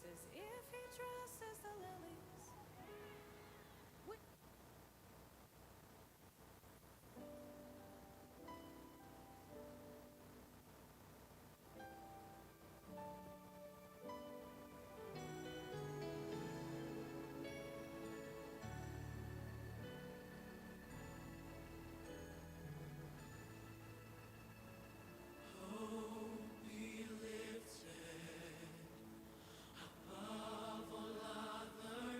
Says if he dresses the lilies with Hope be lifted above all other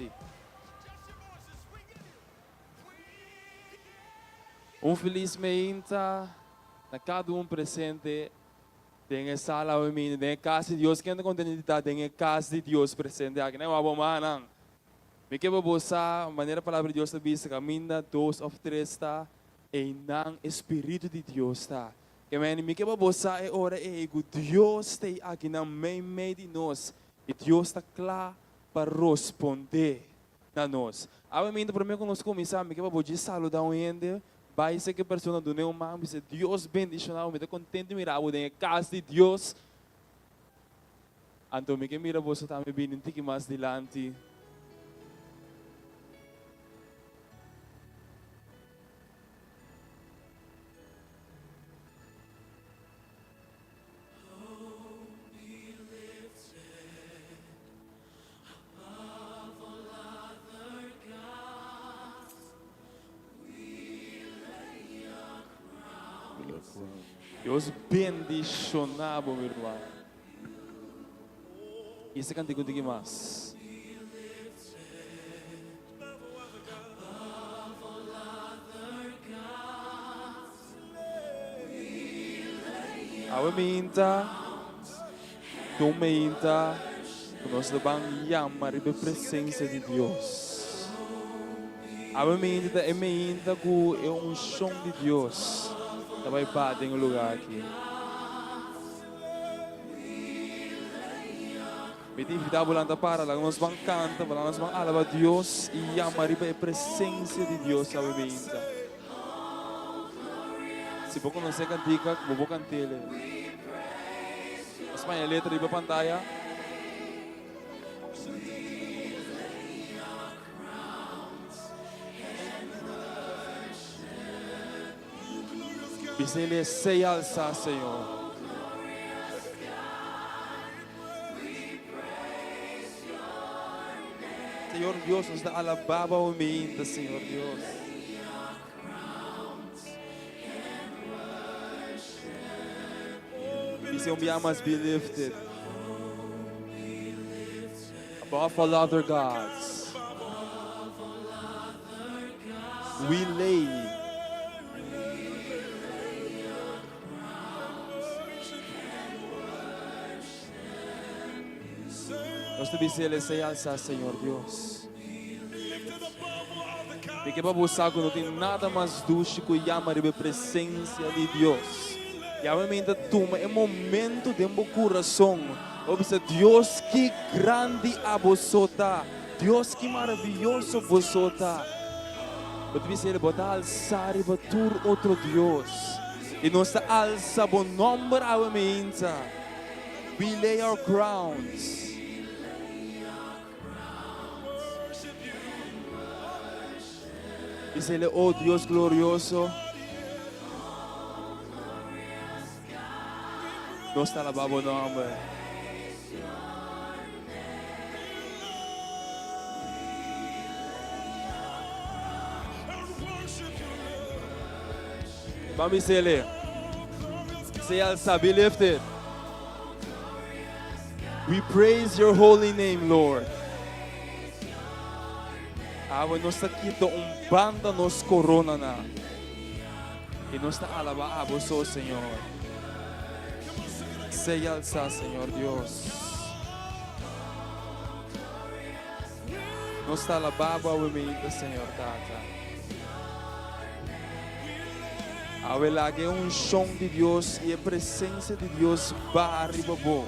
Sí. Un felis meinta na kada un presente den e sala awe mini, den e kas di Dios. Ken ta kontento di ta den e kas di Dios presente aki? Nan wak bo mannan. Mi ke pa bo sa, manera Palabra di Dios ta bisa, kaminda dos òf tres ta, einan e Spiritu di Dios ta. Ke meni, mi ke pa bo sa e ora ei ku Dios ta ei akinan meimei di nos i Dios ta kla pa rospondé na nos. Awe minta promé ku nos kuminsá, mi ke pa bo djis saludá un hende, bai serka e persona, dun'é un man, bisa, Dios bendishoná bo, mi ta kontentu mira bo den e kas di Dios. Anto mi ke mira boso tambe bini un tiki mas dilanti. Dios bendiciona bo mi ruman. Y ese cantico un tiki mas. Awe minta, tur minta ku nos lo ban yama riba e presensia di Dios. Awe minta ta e minta ku e unshon di Dios ta bai bati den e lugar aki. Mi ta invitá bo lanta para, laga nos ban kanta, laga nos ban alaba Dios i yama riba e presensia di Dios awe minta. Si bo konosé kantika, bo por kant'el. Nos paña e letra riba pantaya. Bisa el e sea alsá, Señor. Señor Dios, nos ta alabá bo humilde, Señor Dios. Dice un bia mas be lifted above all other gods. We lay Nos ta bisa el esei alsa, Señor Dios. Mi ke pa bo sa ku no tin nada mas dushi ku yama riba e presensia di Dios. Yama mi ta tuma e momento den bo kurason pa bo bisa, Dios ki grandi abo so ta! Dios ki maravioso bo so ta! Bo ta bisa el, bo ta alsa riba tur otro dios, i nos ta alsa bo nomber awe meinta. We lay our crowns. Bisele, oh Dios glorioso, nos ta alabá bo nomber. Ban bisele, sea alsa, be lifted. We praise your holy name, Lord. Awe nos ta kita un banda nos coronanan y nos ta alaba abo so, Señor. Sea alsa, Señor Dios. Nos ta alaba bo awe meinta, Señor Tata. Awe laga e unshon di Dios i e presensia di Dios baha riba bo.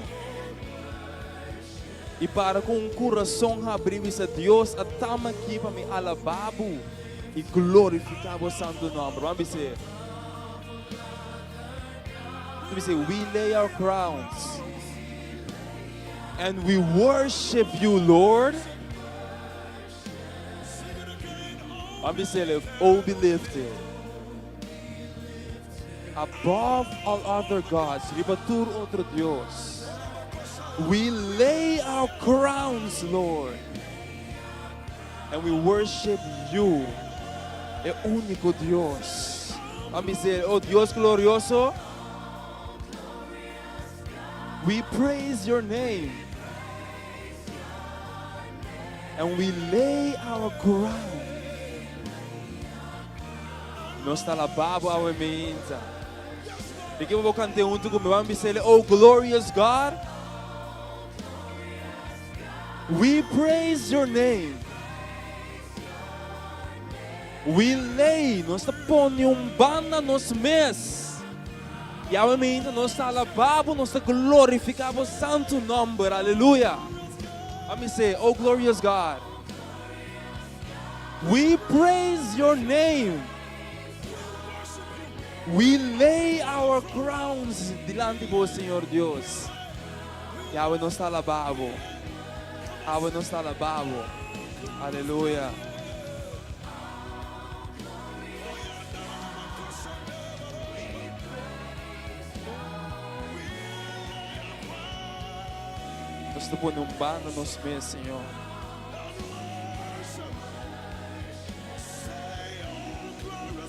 I para ku un kurason habrí bisa, Dios, a tama aki pa mi alabá bo i glorifiká bo santu nòmber. Ban bis'é. Ban bis'é, We lay our crowns and we worship you, Lord. Ban bis'é, Oh, be lifted above all other gods, riba tur otro dios. We lay our crowns, Lord, and we worship you, e úniko Dios. Ban bis'é, Oh Dios glorioso, we praise your name. And we lay our crown. Nos ta alabá bo awe meinta. Mi ke bo kante huntu ku mi. Ban bis'El, Oh glorious God, we praise your name. We lay, nos ta pone un banda nos mes. I awe meinta nos ta alabá bo, nos ta glorifiká bo santu nòmber. Aleluya! Ban bis'E, Oh glorious God. We praise your name. We lay our crowns dilanti bo, Señor Dios. I awe nos ta alabá bo. Awe nos ta alabá bo. Aleluya. Nos ta pone un banda nos mes, Señor.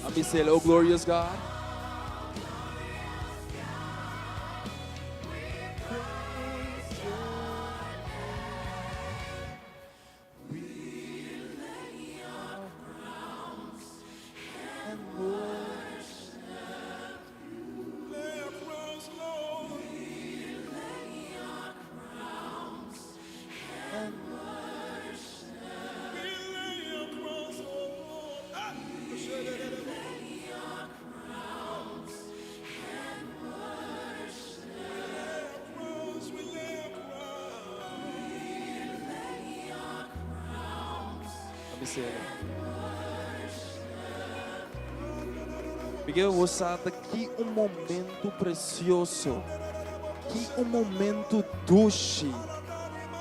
A bis'el, Oh glorious God. Mi ke bo sa ta ki un momento precioso, ki un momento dushi.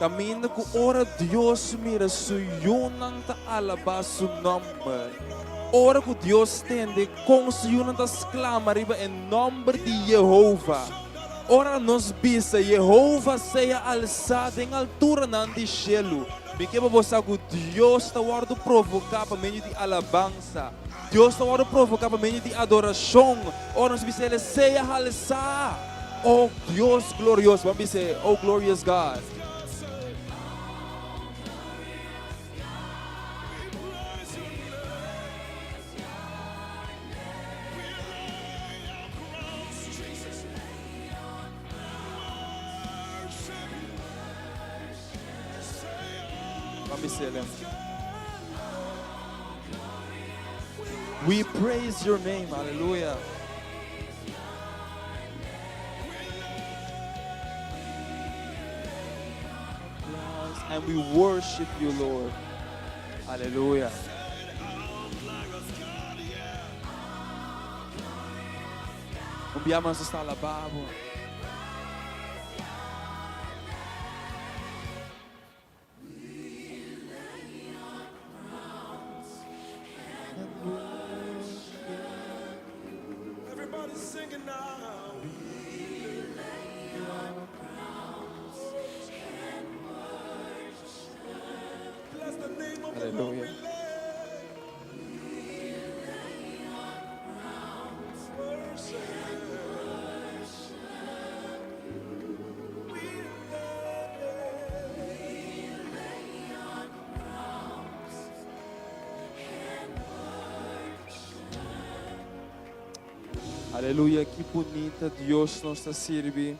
Kaminda ku ora Dios mira su yunan ta alabá su nòmber. Ora ku Dios tende kon su yunan ta sklama riba e nòmber di Yehova. Ora nos bisa, Yehova sea alsá den alturanan di shelu. Mi ke pa bo sa ku Dios ta wòrdu provoká pa medio di alabansa. Dios ta wòrdu provoká pa medio di adorashon. Ora nos bisa El sea halsá, o Dios glorioso. Ban bisa, O glorious God. Ban bisa El. We praise your name, aleluya. And we worship you, Lord. Aleluya. Un bia mas nos ta alabá bo. Aleluya. Aleluya, ki bunita Dios nos ta sirbi.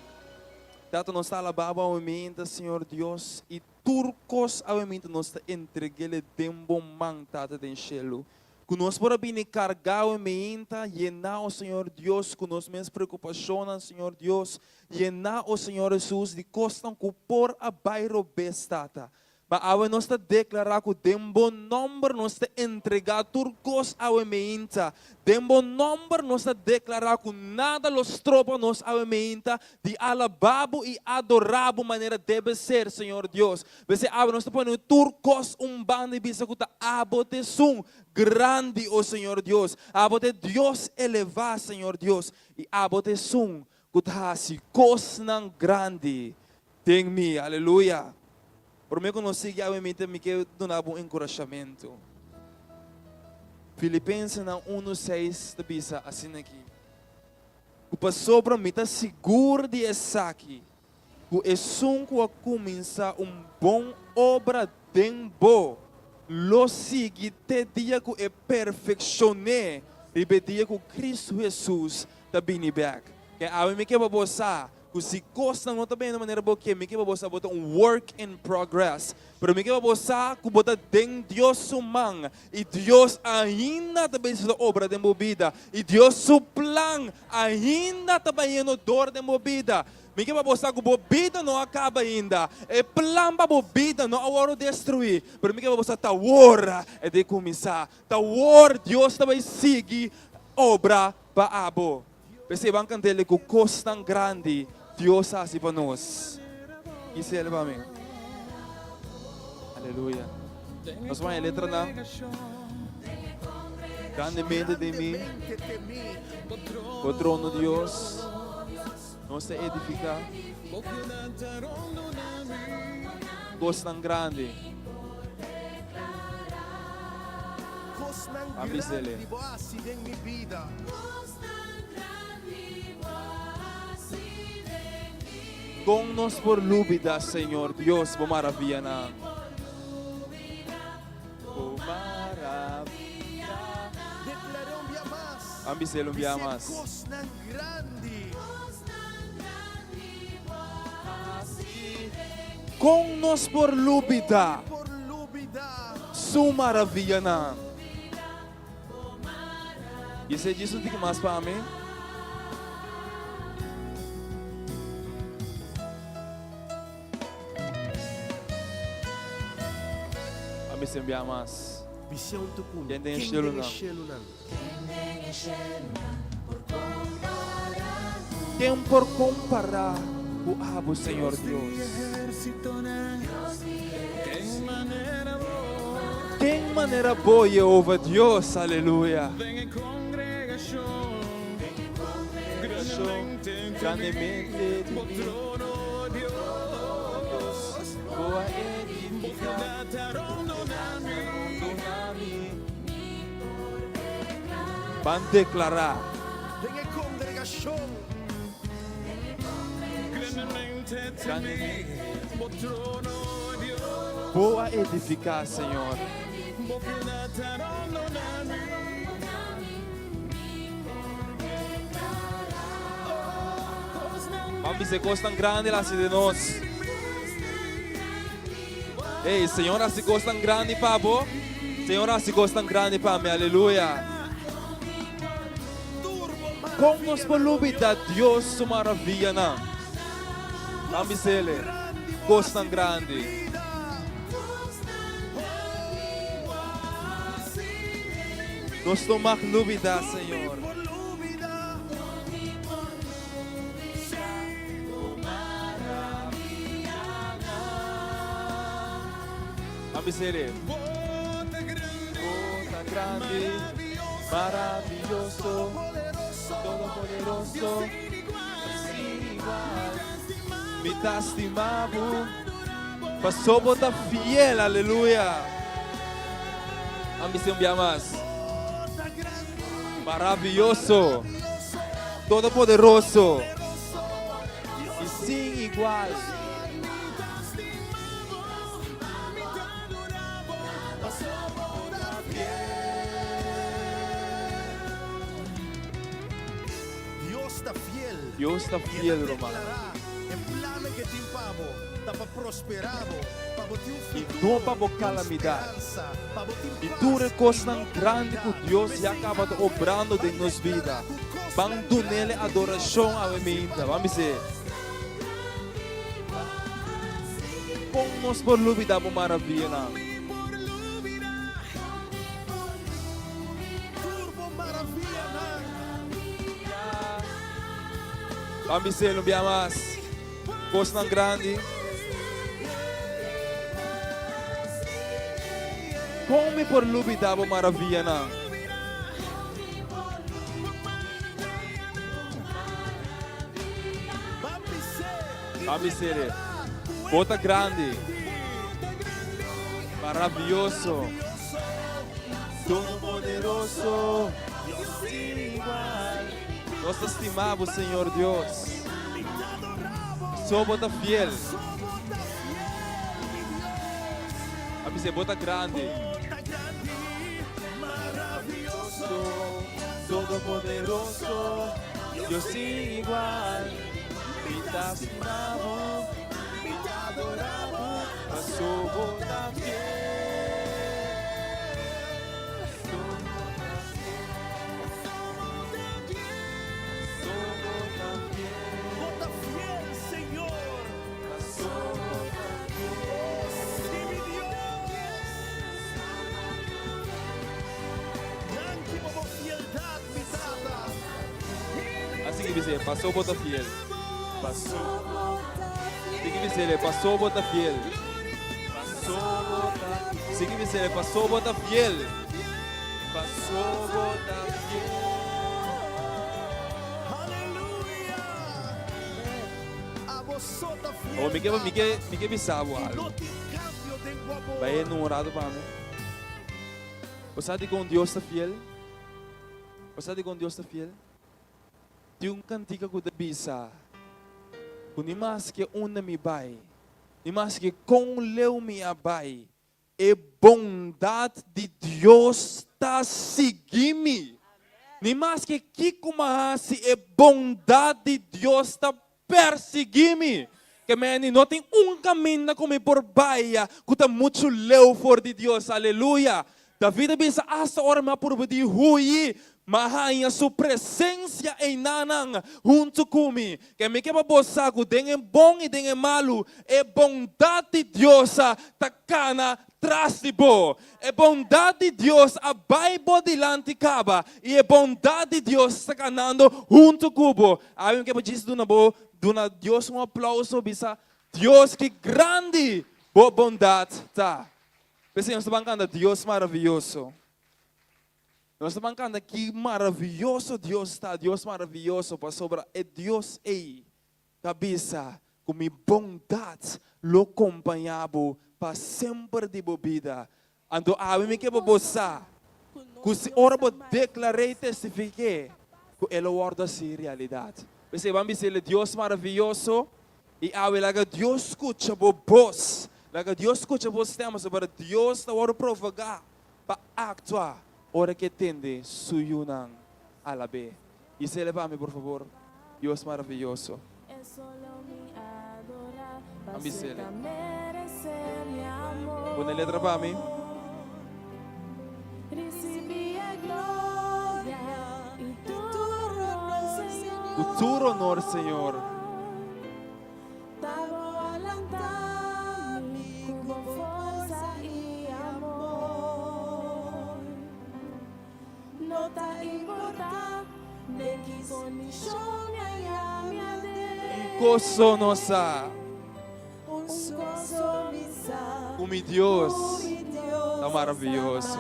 Tata, nos ta alabá bo aweminta, Señor Dios, i tur kos aweminta nos ta entreg'é den bo man, Tata den shelu. Ku nos por a bini kargá e meinta, yená, o Señor Dios, ku nos mes preokupashonnan, Señor Dios, yená, o Señor Hesus, di kosnan ku por a bai robes, Tata. Ma awe nos ta deklará ku den Bo nòmber nos ta entregá tur kos awe meinta. Den Bo nòmber nos ta deklará ku nada lo stroba nos awe meinta di alabá Bo i adorá Bo manera debe ser, Señor Dios. P'esei awe nos ta pone tur kos un banda i bisa ku ta abo ta esun grandi, o Señor Dios. Abo ta e Dios elevá, Señor Dios, i abo ta esun ku ta hasi kosnan grandi den mi. Aleluya! Promé ku nos sigui awe mi ta mi ke duna bo un enkurashamentu. Filipensenan unu seis ta bisa asin'aki, Ku pasobra mi ta sigur di esaki, Ku esun ku a kuminsá un bon obra den bo lo sigui te dia ku e perfekshon'é riba e dia ku Kristu Hesus ta bini bèk. Ke awe mi ke pa bo sa ku si kosnan no ta bini na manera bo ke, mi ke pa bo sa bo ta un work in progress. Pero mi ke pa bo sa ku bo ta den Dios su man i Dios ainda ta bezig ta obra den bo bida i Dios su plan ainda ta bayendo dor den bo bida. Mi ke pa bo sa ku bo bida no a kaba ainda. E plan pa bo bida no a wòrdu destruí. Pero mi ke pa bo sa ta awor e ta kuminsá. Ta awor Dios ta bai sigui obra pa abo. P'esei ban kant'el ku kosnan grandi Dios a hasi pa nos. Gisele pa mi. Aleluya. Nos ban e letranan. Grandemente den mi. Bo trono Dios. Nos ta edifiká kosnan grandi. Kosnan A bis'el. grandi bo hasi den mi bida. Kon nos por lubidá, Señor Dios, bo maravianan? Bo maravianan. Deklar'é un bia mas. A bis'el un bia Bis'é mas. kosnan grandi. Kon nos por lubidá su maravianan? I esei djis un tiki mas pa mi. A mi sembia mas. Ken den e shelunan? Ken por kompará ku abo, Señor Dios? Ken manera bo, Yehova Dios? Aleluya! Grandemente di mi, Dios, bo a edifiká. Ban deklará. Den e kongregashon. Bo a edifiká, Señor. Ban bisa e kosnan grandi el hasi den nos. Ey, Señor hasi kosnan grandi pa bo. Señor hasi kosnan grandi pa mi. Aleluya. Kon nos por lubida Dios su maravianan? Ban bis'El kosnan grandi. Nos no mag lubida, Señor. Ban bis'El. Bo ta grandi, maraviyoso, todopoderoso, sin igual. Mi ta stima bo, paso bo ta fiel, aleluya. Ban bis'El un bia mas. Maraviyoso, todopoderoso i sin igual. Dios ta fiel. Dios ta fiel, ruman. I no pa bo kalamidat. I tur e kosnan grandi ku Dios ya kaba ta obrando den nos bida, ban dun'El e adorashon awe meinta. Ban bis'é. Kon nos por lubidá bo maravianan? Ban bis'é un bia mas. Kosnan grandi. Kon mi por lubidá bo maravianan? Ban bis'é, Bo ta grandi, maravioso, todopoderoso, sin igual. Nos ta stima bo, Señor Dios. So bo ta fiel. bisa bo ta grandi. Bo ta grandi, maravioso. Todopoderoso, Dios sin igual. Mi ta stima bo, Mi ta adora bo. paso bo ta fiel. Paso bo ta fiel. Bo ta fiel, Señor. Paso bo ta fiel. Oh, sí, mi Dios. Danki pa bo fieldad, mi Tata. Así que dice, paso bo ta fiel. Paso. Sigui bis'é, paso bo ta fiel. Paso bo ta. Sigui bis'é, paso bo ta fiel. Paso bo ta fiel. Aleluya. Abo so ta fiel. Oh, mi ke mi ke mi ke bisa bo I algo. no tin kambio den bo amor. Bai un rato pa mi. Bo sa dikon Dios ta fiel? Bo sa dikon Dios ta fiel? Tin un kantika ku ta bisa ku ni maske unda mi bai, ni maske kon leu mi a bai, e bondat di Dios ta sigui mi. Ni maske kiko mi a hasi, e bondat di Dios ta persiguí mi. Ke meni no tin un kaminda ku mi por bai ku ta muchu leu for di Dios. Aleluya! David a bisa, Asta ora mi a purba di huyi, mi a haña su presensia einanan huntu ku mi. Ke mi ke pa bo sa ku den e bon i den e malu, e bondat di Dios ta kana tras di bo. E bondat di Dios a bai bo dilanti kaba, i e bondat di Dios ta kanando huntu ku bo. Awe mi ke pa djis duna bo, duna Dios un aplauso, bisa, Dios ki grandi bo bondat ta. P'esei nos ta ban kanta Dios maravioso. Nos ta ban kanta ki maravioso Dios ta, Dios maravioso, pasobra e Dios ei ta bisa ku mi bondat lo kompañá bo pa semper di bo bida. Anto awe mi ke pa bo sa ku si ora bo deklar'é i testifik'é ku e lo wòrdu hasi realidat. P'esei ban bis'é Dios maravioso i awe laga Dios skucha bo bos, laga Dios skucha bo stèm pasobra Dios ta wòrdu provogá pa aktua ora ku e tende su yunan alab'é. Bis'é pa mi por fabor, Dios maravioso. Ban bis'é. Pone letra pa mi. Ku tur honor, Señor. Un kos so nos sa. Ku mi Dios ta maravioso.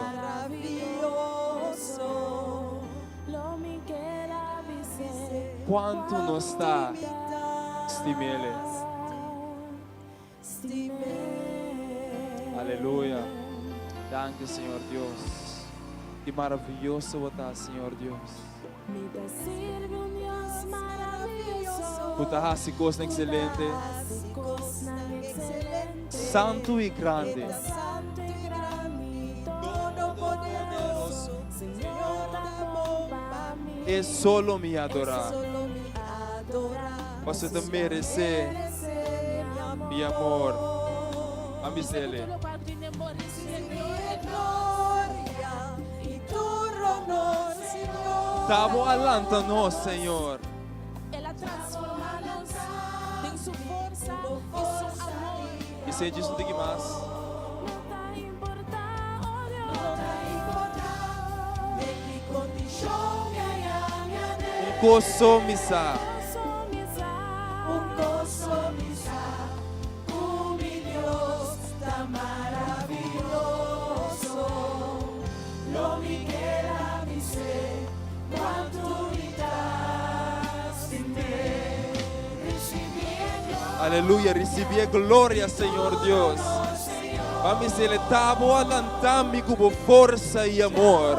Kuantu nos ta stim'El. Aleluya. Danki Señor Dios. Ki maravioso bo ta Señor Dios. Bo ta hasi kosnan ekselente. Santu i grandi. E so lo mi adorá. Pasobra ta meresé mi amor. A bis'el. Ta bo a lanta nos, Señor. Bis'é djis un tiki mas. Un kos so mi sa. Aleluya, risibi e gloria, Señor Dios. Pa mi sele tabo a lanta mi ku bo forsa i amor.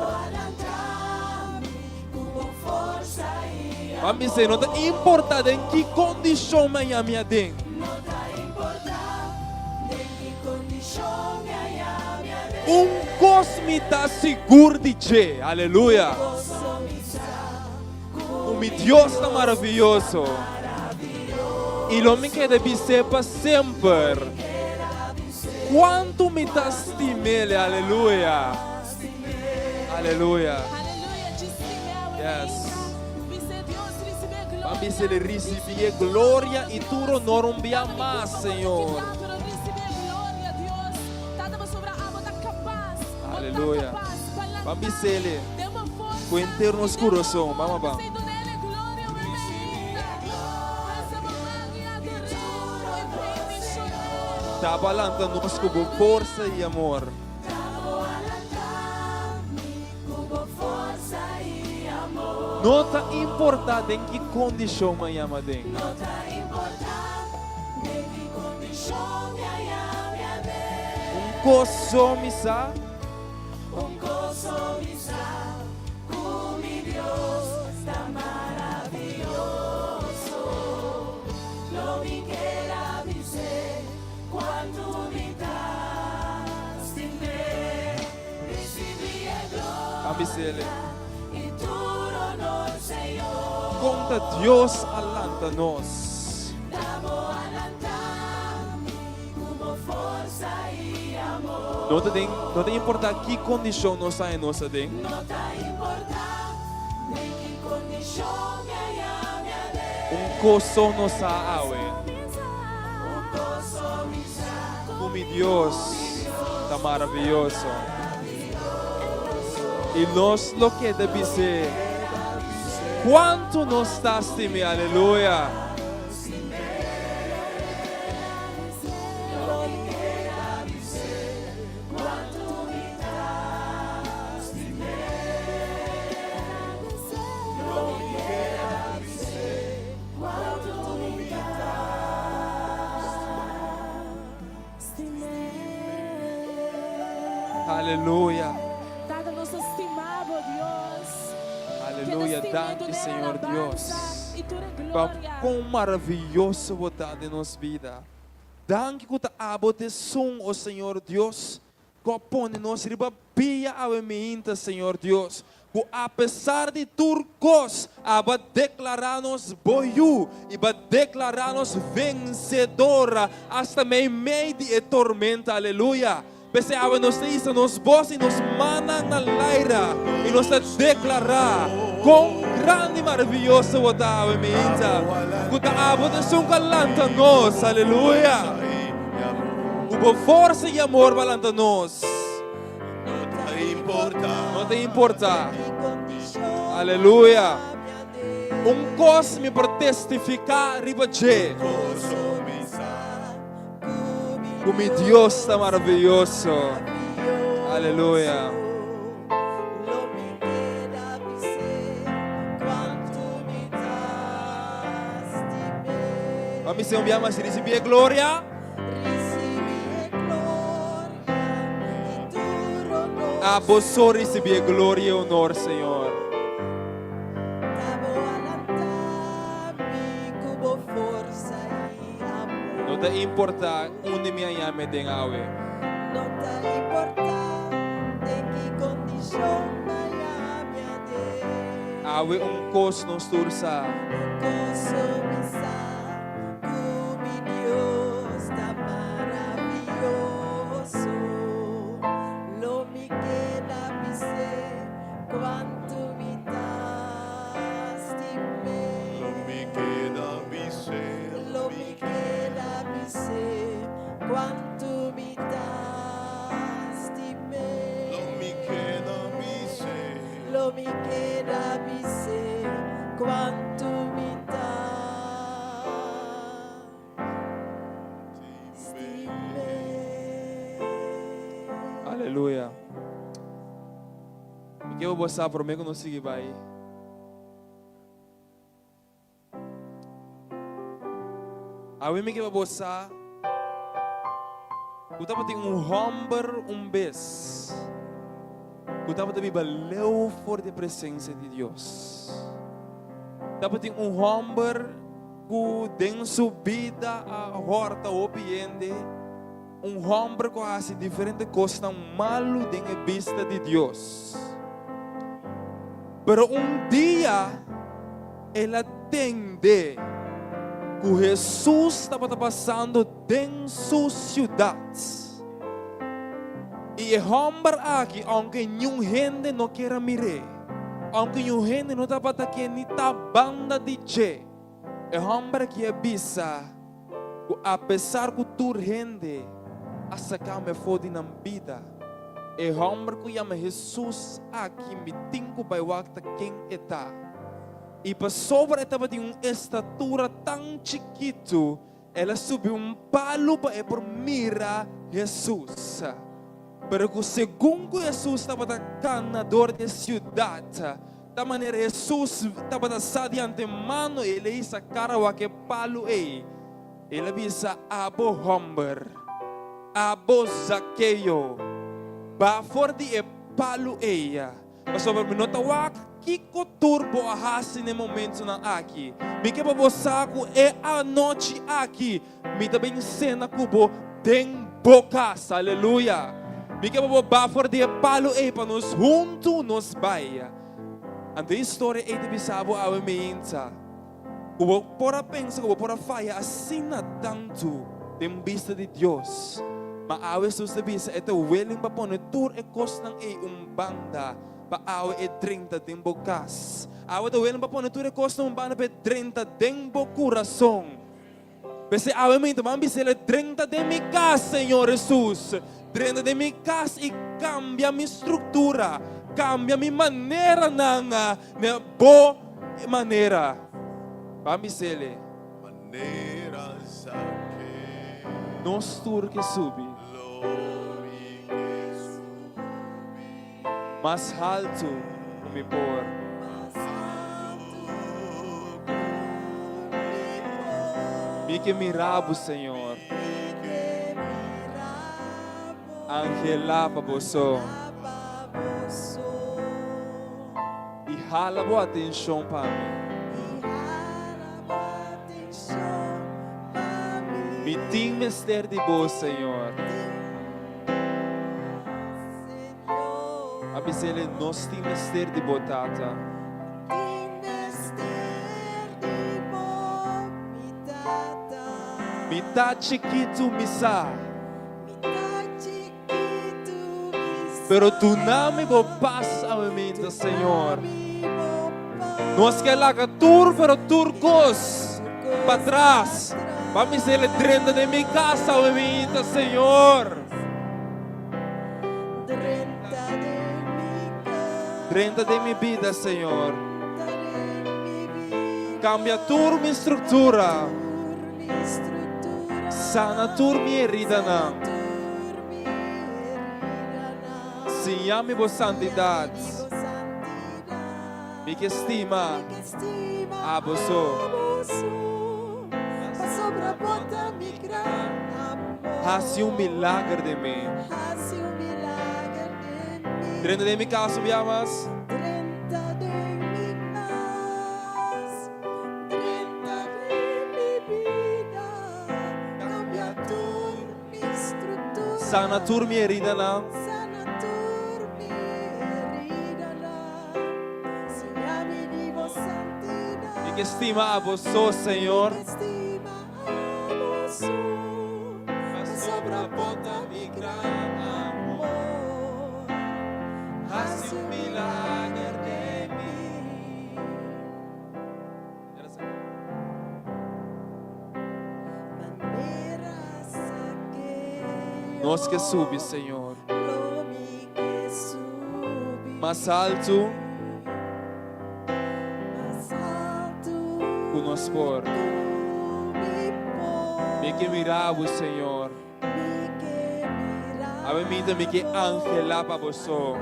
Pa mi se no ta importa den ki kondishon mi a yami aden. Un kos mi ta sigur di dje, aleluya, ku mi Dios ta maravioso i lo mi keda bis'é pa semper kuantu mi ta stim'el, aleluya, aleluya. Yes. Ban bis'el risibí e gloria i tur honor un bia mas, Señor. Aleluya. Ban bis'el ku henter nos kurason. Ban ban. Ta bo a lanta nos ku bo forsa i amor. No ta importa den ki kondishon mi a yama den. Un kos so mi sa. A bis'el, Kon ta Dios a lanta nos? No ta den, no ta importá ki kondishon nos haña nos aden. Un kos so nos sa awe, ku mi Dios ta maravioso. I nos lo keda bis'é kuantu nos ta stim'é. Aleluya! Aleluya. Tata nos ta stima bo Dios. Aleluya, danki Señor Dios. Pa kon maraviyoso bo ta den nos bida. Danki ku ta abo ta esun, o Señor Dios, ku a pone nos riba pia awe miinta, Señor Dios, ku apesar di tur kos abo a deklará nos bo yu i bo a deklará nos vensedor asta meimei di e tormenta. Aleluya! P'esei awe nos ta hisa nos bos i nos mannan na laira i nos ta deklará kon grandi i maravioso bo ta awe miinta, ku ta abo ta esun ku a lanta nos. Aleluya! Ku bo forsa i amor bo a lanta nos. No ta importá. Aleluya! Un kos mi por testifiká riba dje. Ku mi Dios ta maraviyoso. Aleluya. Pa mi un bia mas risibi e gloria. Abo so risibi e gloria i honor, Señor. No ta importa unda mi a yam'e den awe. No ta importa den ki kondishon mi a yam'e aden. Awe un kos nos tur sa. Un kos so mi sa, ku mi Dios ta maravioso. Lo mi keda bis'é kuantu mi ta stim'é. Lo mi keda bis'é. Lo mi keda bis'é kuantu mi ta stim'é. Lo mi keda bis'é. Lo mi keda bis'é kuantu mi ta stim'é. Aleluya. Mi ke bo sa promé ku nos sigui bai. Awe mi ke pa bo sa ku tabatin un hòmber un bes ku tabata biba leu for di e presensia di Dios. Tabatin un hòmber ku den su bida a hòrta hopi hende. Un hòmber ku a hasi diferente kosnan malu den e bista di Dios. Pero un dia el a tende ku Hesus tabata pasando den su siudat. I e hòmber aki, ounke niun hende no kier a mir'é, ounke niun hende no tabata ke ni ta banda di dje, e hòmber aki a bisa, ku apesar ku tur hende a saka mi afó di nan bida, e hòmber ku yama Hesus aki mi tin ku bai wak ta ken e ta. I pasobra e tabatin un estatura tan chikitu, el a subi un palu pa e por mira Hesus. Pero ku segun ku Hesus tabata kana dor di e siudat, ta manera Hesus tabata sa di antemano el a hisa kara wak e palu ei. El a bisa, Abo hòmber, abo Zakeo, ba for di e palu ei, pasobra mi no ta wak kiko tur bo a hasi na e momentunan aki. Mi ke pa bo sa ku e anochi aki Mi ta bin sena ku bo den bo kas. Aleluya! Mi ke pa bo ba for di e palu ei pa nos huntu nos bai. Anto e historia ei ta bisa bo awe meinta ku bo por a pensa ku bo por a faya asina tantu den bista di Dios. Ma awe Hesus ta bisa e ta willing pa pone tur e kosnan ei un banda pa awe e drenta den bo kas. Awe ta willing pa pone tur e kosnan un banda pa e drenta den bo kurason. P'esei awe mi ta ban bis'el, Drenta den mi kas, Señor Hesus. Drenta den mi kas i kambia mi struktura, kambia mi maneranan na bo manera. Ban bis'el. Manera Zakeo. Nos tur ke subi. Lo mi ke subi. Mas haltu ku mi por. Mas haltu ku mi por. Mi ke mira bo, Señor. Mi ke mira bo. Angelá pa bo so. Angelá pa bo so. I hala bo atenshon pa mi. I hala bo atenshon pa mi. Mi tin mester di bo, Señor. A bis'el, Nos tin mester di bo, Tata. Mi ta chikitu, mi sa. Pero duna mi bo pas aweminta, Señor. Nos ke laga tur, pero tur kos patras. Pa mi sele drenta den mi kas aweminta, Señor. Drenta den mi bida, Señor. Cambia tur mi structura. Sana tur mi heridanan. Siña mi bo santidad. Mi ke stima abo so. Hasi un milager den mi. Drenta den mi kas un bia mas. Sana tur mi heridanan. Mi ke stima abo so, Señor. Pasobra bo ta mi gran amor. Hasi un milager den mi. Nos ke subi, Señor. Mas altu ku nos por. Mi ke mira bo, Señor. Awe mi ta mi ke angelá pa bo so.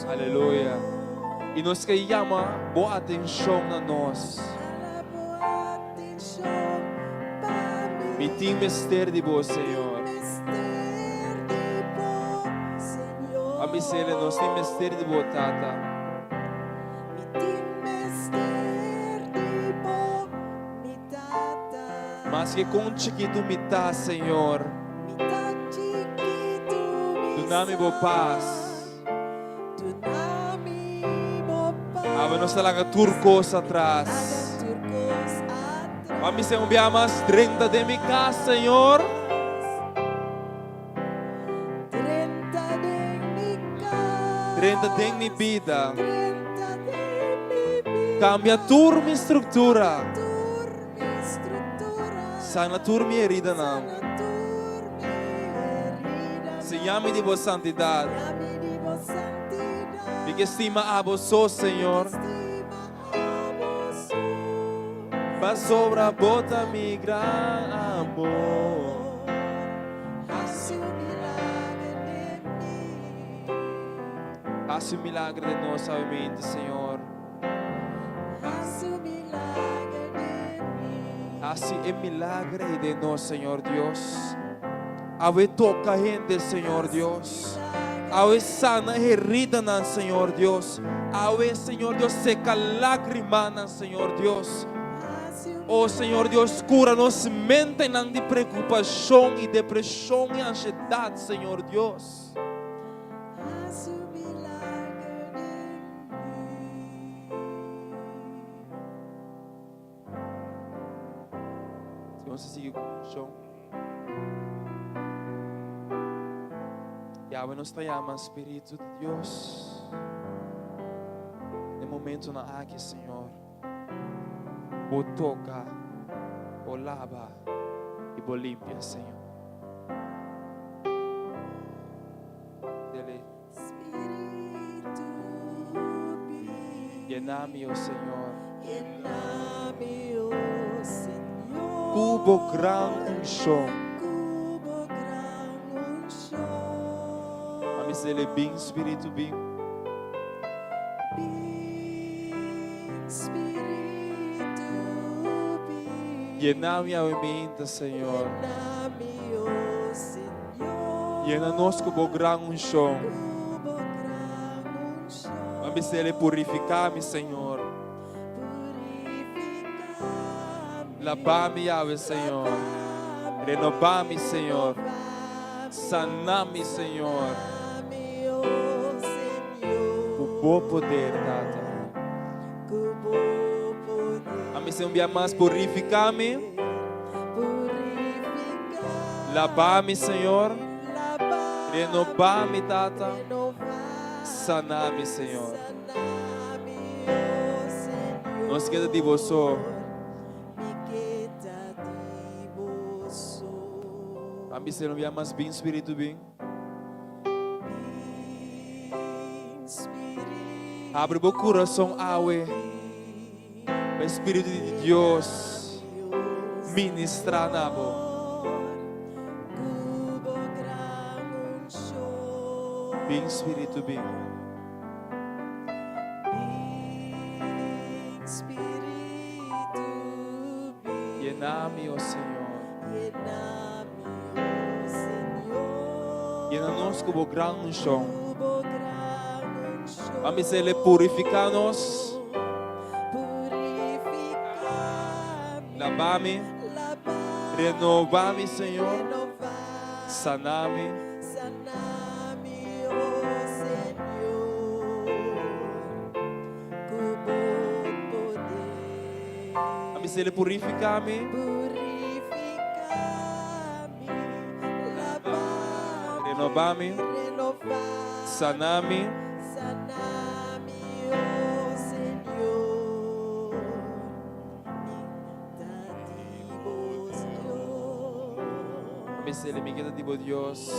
Aleluya. I nos ke yama bo atenshon na nos. Mi tin mester di bo, Señor. A mi sele, nos tin mester di bo, Tata. Maske kon chikitu mi ta, Señor. Duna mi bo pas. Awe nos ta laga tur kos atras. Pa mi ser un bia mas drenta den mi kas, Señor. Drenta den mi bida. Kambia tur mi struktura. Sana tur mi heridanan. Siña mi di bo santidat. Mi ke stima abo so, Señor. Pasobra bo ta mi gran amor. Hasi un milagro den nos awe, Señor. Hasi e milagre ei den nos, Señor Dios. Awe toka hende, Señor Dios. Awe sana heridanan, Señor Dios. Awe, Señor Dios, seka lágrimanan, Señor Dios. Oh Señor Dios, kura nos mentenan di preokupashon i depreshon i ansiedat, Señor Dios. Si nos a sigui ku unshon, Yahweh nos ta yama Spiritu di Dios den momentonan aki, Señor. Bo toka, bo laba i bo limpia, Señor. Dele. Yena mi, o Señor. Ku bo gran unshon. A mi sele bin, Spiritu bin. Yena mi awe minta, Señor. Yena nos ku bo gran unshon. Ban bis'El e purifiká mi, Señor. Labá mi, Yahweh, Señor. Renobá mi, Señor. Saná mi, Señor. Ku bo poder, Tata. A mi ser un bia mas purifiká mi. Labá mi, Señor. Renobá mi, Tata. Saná mi, Señor. Nos keda di bo so. Ban bisa un bia mas bin, Spiritu, bin. Abri bo kurason awe pa e Spiritu di Dios ministra na bo. Bin Spiritu bin. Yena mi, o Señor. Yena nos ku bo gran unshon. Pa mi sele purifiká nos. Labá mi. Renobá mi, Señor. Saná mi. A mi sele purifiká mi. Renobá mi. Saná mi. A mi sele mi keda di bo Dios.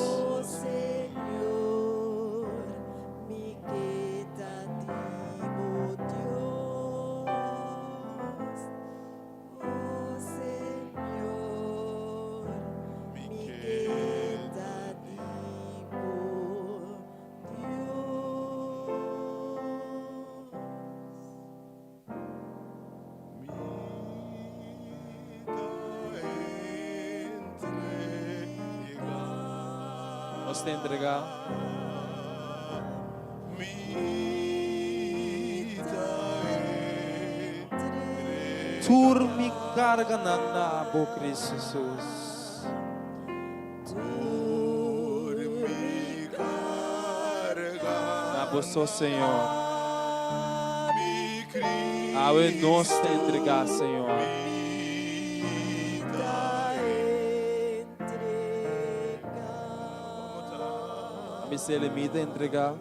Nos ta entregá. Tur mi karganan na bo, Cristo Jesus. Abo so, Señor. Awe nos ta entregá, Señor. Mi sele mi ta entregá.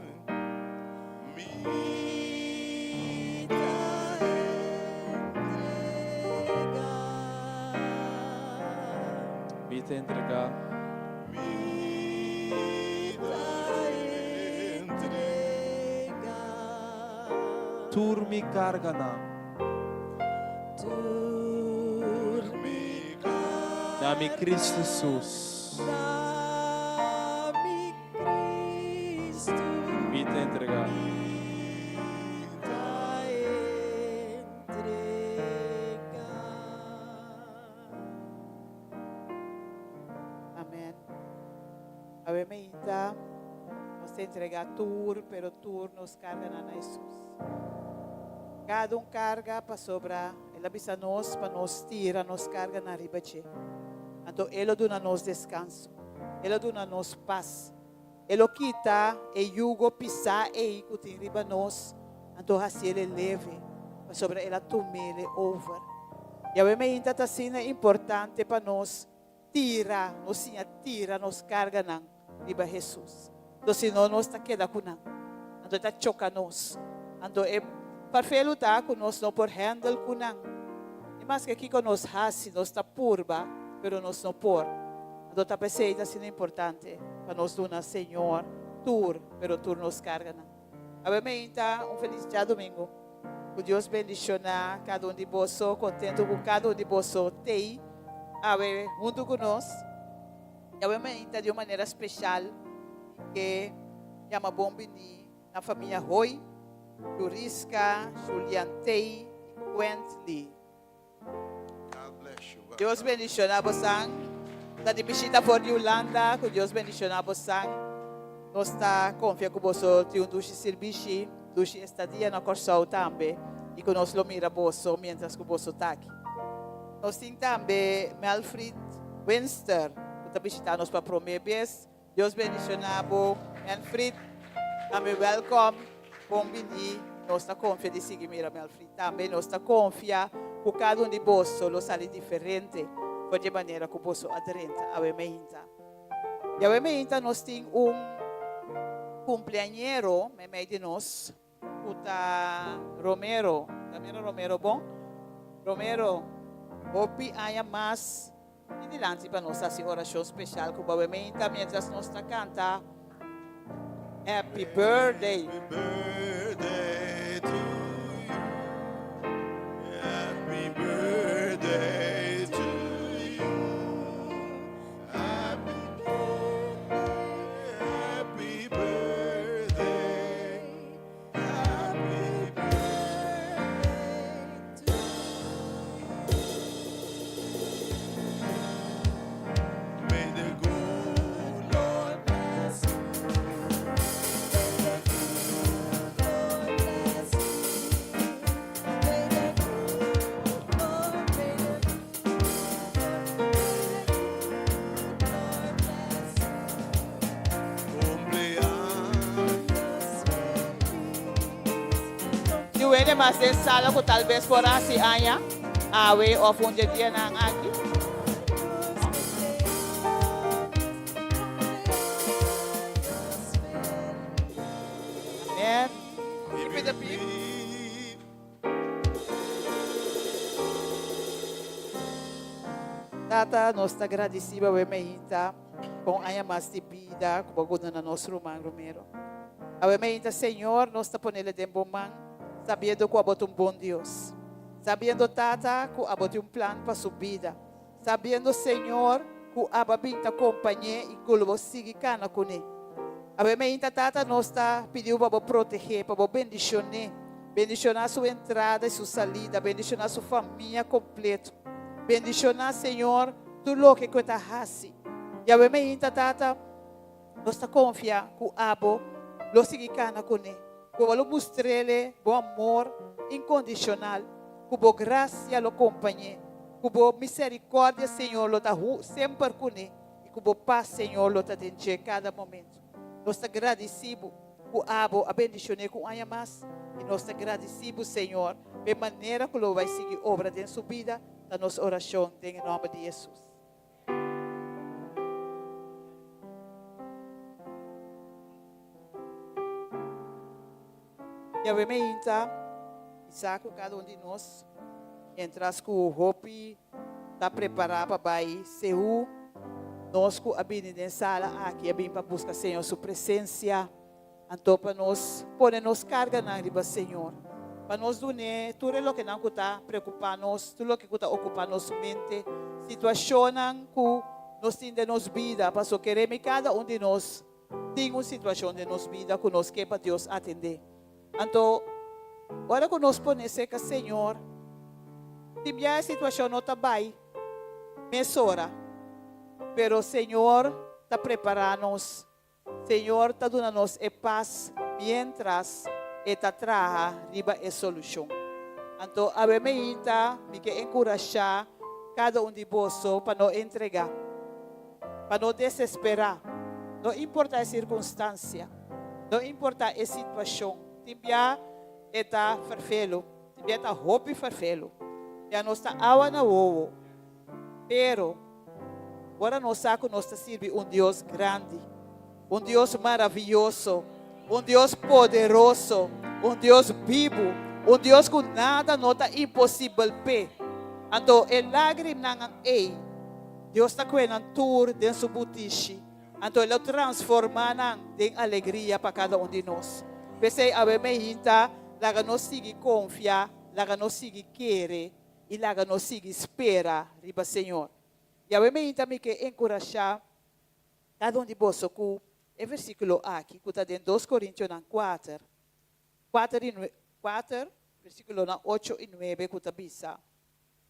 Mi ta entregá. Tur mi karganan. Na mi Cristo Jesus. Mi ta entregá. Amen. Awe meinta nos ta entrega tur, pero tur nos carganan na Hesus. Cada un carga pasobra El a bisa nos pa nos tira nos carganan riba dje. Anto E lo duna nos descanso. E lo duna nos pas. E lo kita e yugo pisá ei ku tin riba nos, anto hasiel e leve, pasobra el a tum'el over. Yahweh meinta ta asina importante pa nos tira, nos siña tira nos karganan riba Hesus. Anto si no nos ta keda ku nan, anto e ta choka nos. Anto e parfelu ta ku nos no por handle ku nan. Ni maske kiko nos hasi, nos ta purba, pero nos no por. Anto ta p'esei ta asina importante pa nos duna Señor tur, pero tur nos karganan. Awe meinta un felis djadumingu. Ku Dios bendishoná kada un di boso. Kontentu ku kada un di boso t'ei awe huntu ku nos. I awe meinta di un manera speshal mi ke yama bon biní na famia Hoy, Yuriska, Julian Tey i Quently. Dios bendiciona bosan. Ta di bishita for di Hulanda. Cu Dios bendiciona bosan. Nos ta confia cu boso tin un dushi sirbishi, dushi estadia na Corsou tambe y cu nos lo mira boso mientras cu boso ta aki. Nos tin tambe Melfried Winster cu ta bishita nos pa prome bes. Dios bendiciona bo Melfried. Tambe welkom, bon bini. Nos ta confia di sigui mira Melfried tambe. Nos ta confia cu cada un di boso lo sali diferente for di e manera cu boso a drenta awe meinta. Y awe meinta nos tin un cumpleañero meimei di nos. Ku ta Romero. Ta mira Romero bon? Romero, hopi aña mas di dilanti pa nos hasi orashon speshal ku bo meinta mientras nos ta kanta Happy Birthday. Happy birthday to you. Happy birthday to you. Happy birthday, happy birthday, happy birthday to you. May the good Lord bless you. May the good Lord bless you. May the good Lord, may the Tin wende mas den sala ku tal bes por hasi aña awe òf un dje dianan aki? Amen. Keep it a peep. Tata, nos ta gradisí bo awe meinta pa un aña mas di bida ku bo a guna na nos ruman Romero. Awe meinta, Señor, nos ta ponele den bo man, sabiendo ku abo ta un bon Dios. Sabiendo, Tata, ku abo tin un plan pa su bida. Sabiendo, Señor, ku abo a bin ta kompañ'é i ku lo bo sigui kana kuné. Awe meinta, Tata, nos ta pidiu pa bo protegé, pa bo bendishoné. Bendishoná su entrada i su salida. Bendishoná su famia kompleto. Bendishoná, Señor, tur loke ku e ta hasi. I awe meinta, Tata, nos ta konfia ku abo lo sigui kana kuné, ku bo lo mustr'é bo amor inkondishonal, ku bo grasia lo kompañ'é, ku bo miserikòrdia, Señor, lo ta semper kuné i ku bo pas, Señor, lo ta den dje kada momentu. Nos ta gradisí bo. ku abo a bendishon'é ku un aña mas i nos ta gradisí bo Señor pa e manera ku lo bai sigui obra den su bida ta nos orashon den e nòmber di Hesus. Yahweh meinta bisa ku kada un di nos, miéntras ku hopi ta prepará pa bai Seú, nos ku a bini den sala aki a bini pa buska Señor su presensia, anto pa nos pone nos karganan riba Señor, pa nos dun'é tur e lokenan ku ta preokupá nos, tur loke ku ta okupá nos mente, situashonnan ku nos tin den nos bida, pasobra kere mi kada un di nos Tin un situashon den nos bida ku nos ke pa Dios atendé. Anto, ora ku nos pone serka Señor, tin bia e situashon no ta bai mesora, pero Señor ta prepará nos. Señor ta duna nos e pas miéntras E ta traha riba e solushon. Anto, awe meinta mi ke enkurashá kada un di boso pa no entregá. Pa no desesperá, no importá e sirkunstansia, no importá e situashon. Tin bia e ta ferfelu, tin bia e ta hopi ferfelu. Bia nos ta awa na wowo. Pero, ora nos sa ku nos ta sirbi un Dios grandi, un Dios maravioso, un Dios poderoso, un Dios bibu, un Dios ku nada no ta imposibel p'e, anto e lágrimanan ei, Dios ta kue nan tur den su butishi, anto e lo transformá nan den alegria pa kada un di nos. P'esei awe meinta, laga nos sigui konfia, laga nos sigui kere i laga nos sigui spera riba Señor. I awe meinta mi ke enkurashá kada un di boso ku e versíkulo aki ku ta den Dos Korintionan kuater, kuater i kuater, versíkulonan ocho i nuebe ku ta bisa,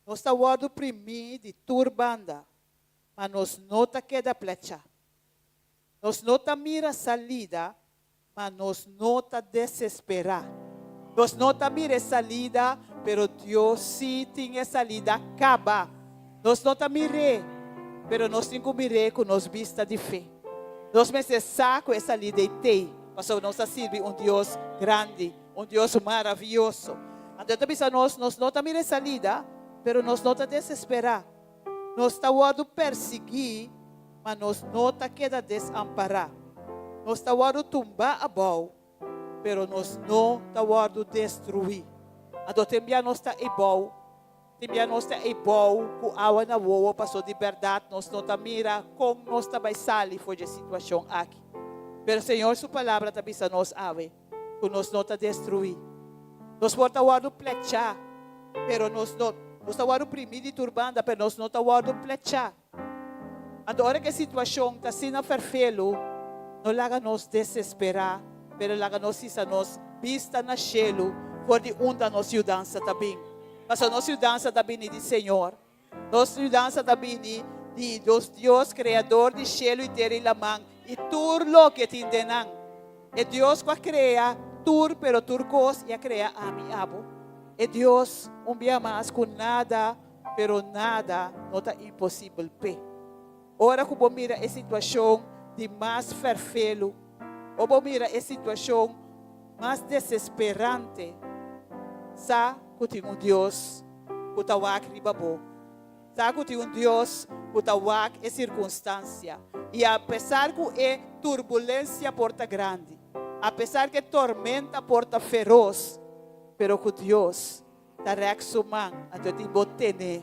Nos ta wòrdu primí di tur banda, ma nos no ta keda plechá. Nos no ta mira salida, ma nos no ta desesperá. Nos no ta mira e salida, pero Dios sí tin e salida kaba. Nos no ta mir'é, pero nos tin ku mir'é ku nos bista di fe. Nos mester sa ku e salida ei t'ei, pasobra nos ta sirbi un Dios grandi, un Dios maravioso. Anto e ta bisa nos, nos no ta mira e salida, pero nos no ta desesperá. Nos ta wòrdu persiguí, ma nos no ta keda desampará. Nos ta wòrdu tumbá abou, pero nos no ta wòrdu destruí. Anto tin bia nos ta eibou, tin bia nos ta eibou ku awa na wowo, paso di bèrdat nos no ta mira kon nos ta bai sali for dje situashon aki. Pero Señor su Palabra ta bisa nos awe ku nos no ta destruí. Nos por ta wòrdu plechá, pero nos no, nos ta wòrdu primí di tur banda, pero nos no ta wòrdu plechá. Anto ora ku e situashon ta asina ferfelu, no laga nos desesperá, pero laga nos hisa nos bista na shelu for di unda nos yudansa ta bin. Pasobra nos yudansa ta bini di Señor. Nos yudansa ta bini di nos Dios, Kreador di shelu i tera i laman i tur loke tin den nan. E Dios ku a krea tur pero tur kos i a krea ami i abo. E Dios, un bia mas, ku nada pero nada no ta imposibel p'e. Ora ku bo mira e situashon di mas ferfelu o bo mira e situashon mas desesperante, sa ku tin un Dios ku ta wak riba bo. Sa ku tin un Dios ku ta wak e sirkunstansia. I apesar ku e turbulensia por ta grandi, apesar ku e tormenta por ta feros, pero ku Dios Ta rèk su man, anto e tin bo ten'é.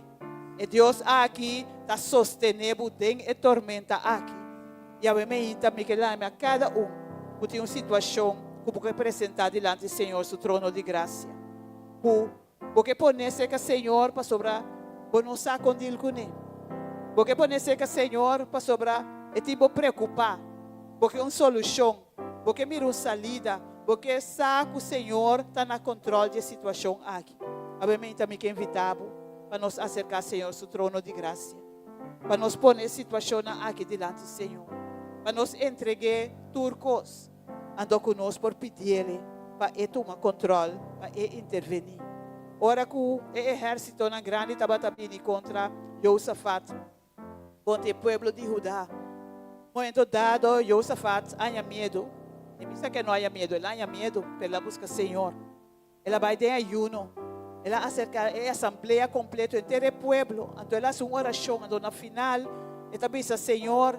E Dios aki ta sostené bo den e tormenta aki. Yahweh meinta mi ke lami a kada un ku tin un situashon ku bo ke presentá dilanti Señor su trono di grasia. Ku bo ke pon'é serka Señor pasobra bo no sa kon dil kuné. Bo ke pon'é serka Señor pasobra e tin bo preokupá. Bo ke un solushon. Bo ke mira un salida, bo ke sa ku Señor ta na kontròl di e situashon aki. Awe mi ke invitá bo pa nos aserká Señor su trono di grasia, pa nos pone e situashonnan aki dilanti Señor, pa nos entreg'é tur kos, anto ku nos por pidiel pa e tuma kontròl, pa e intervení. Ora ku e ehérsitonan grandi tabata bini kontra Josafat, Kontra e pueblo di Huda. Momento dado, Josafat a haña miedu. Ni bisa ku e no haña miedu, el a haña miedu, pero el a buska Señor. El a bai den ayuno. El a aserká e asamblea kompleto, henter e pueblo. Anto el a hasi un orashon. Anto na final e ta bisa, Señor,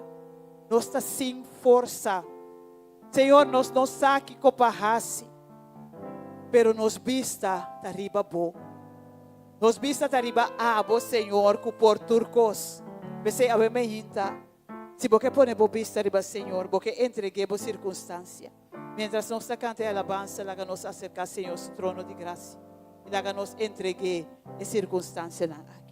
nos ta sin forsa. Señor, nos no sa kiko pa hasi, pero nos bista ta riba Bo. Nos bista ta riba Abo, Señor, ku por tur kos. P'esei awe mi hinta, si bo ke pone bo bista riba Señor, bo ke entreg'é bo sirkunstansia. Miéntras nos ta kanta e alabansa, laga nos aserká Señor su trono di grasia i laga nos entreg'é e sirkunstansianan aki.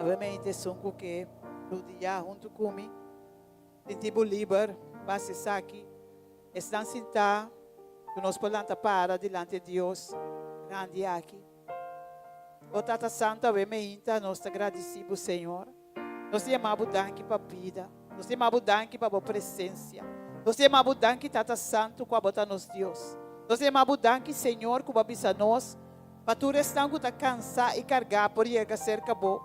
Awe esun ku ke rudia huntu ku mi, sinti bo liber pa hasi esaki. Esnan sintá ku nos por lanta para dilanti Dios grandi aki. O Tata Santu, awe meinta nos ta gradisí bo, Señor. Nos ta yama bo danki pa bida. Nos ta yama bo danki pa bo presensia. Nos ta yama bo danki, Tata Santu, ku abo ta nos Dios. Nos ta yama bo danki, Señor, ku bo a bisa nos pa tur esnan ku ta kansá i kargá por yega serka bo,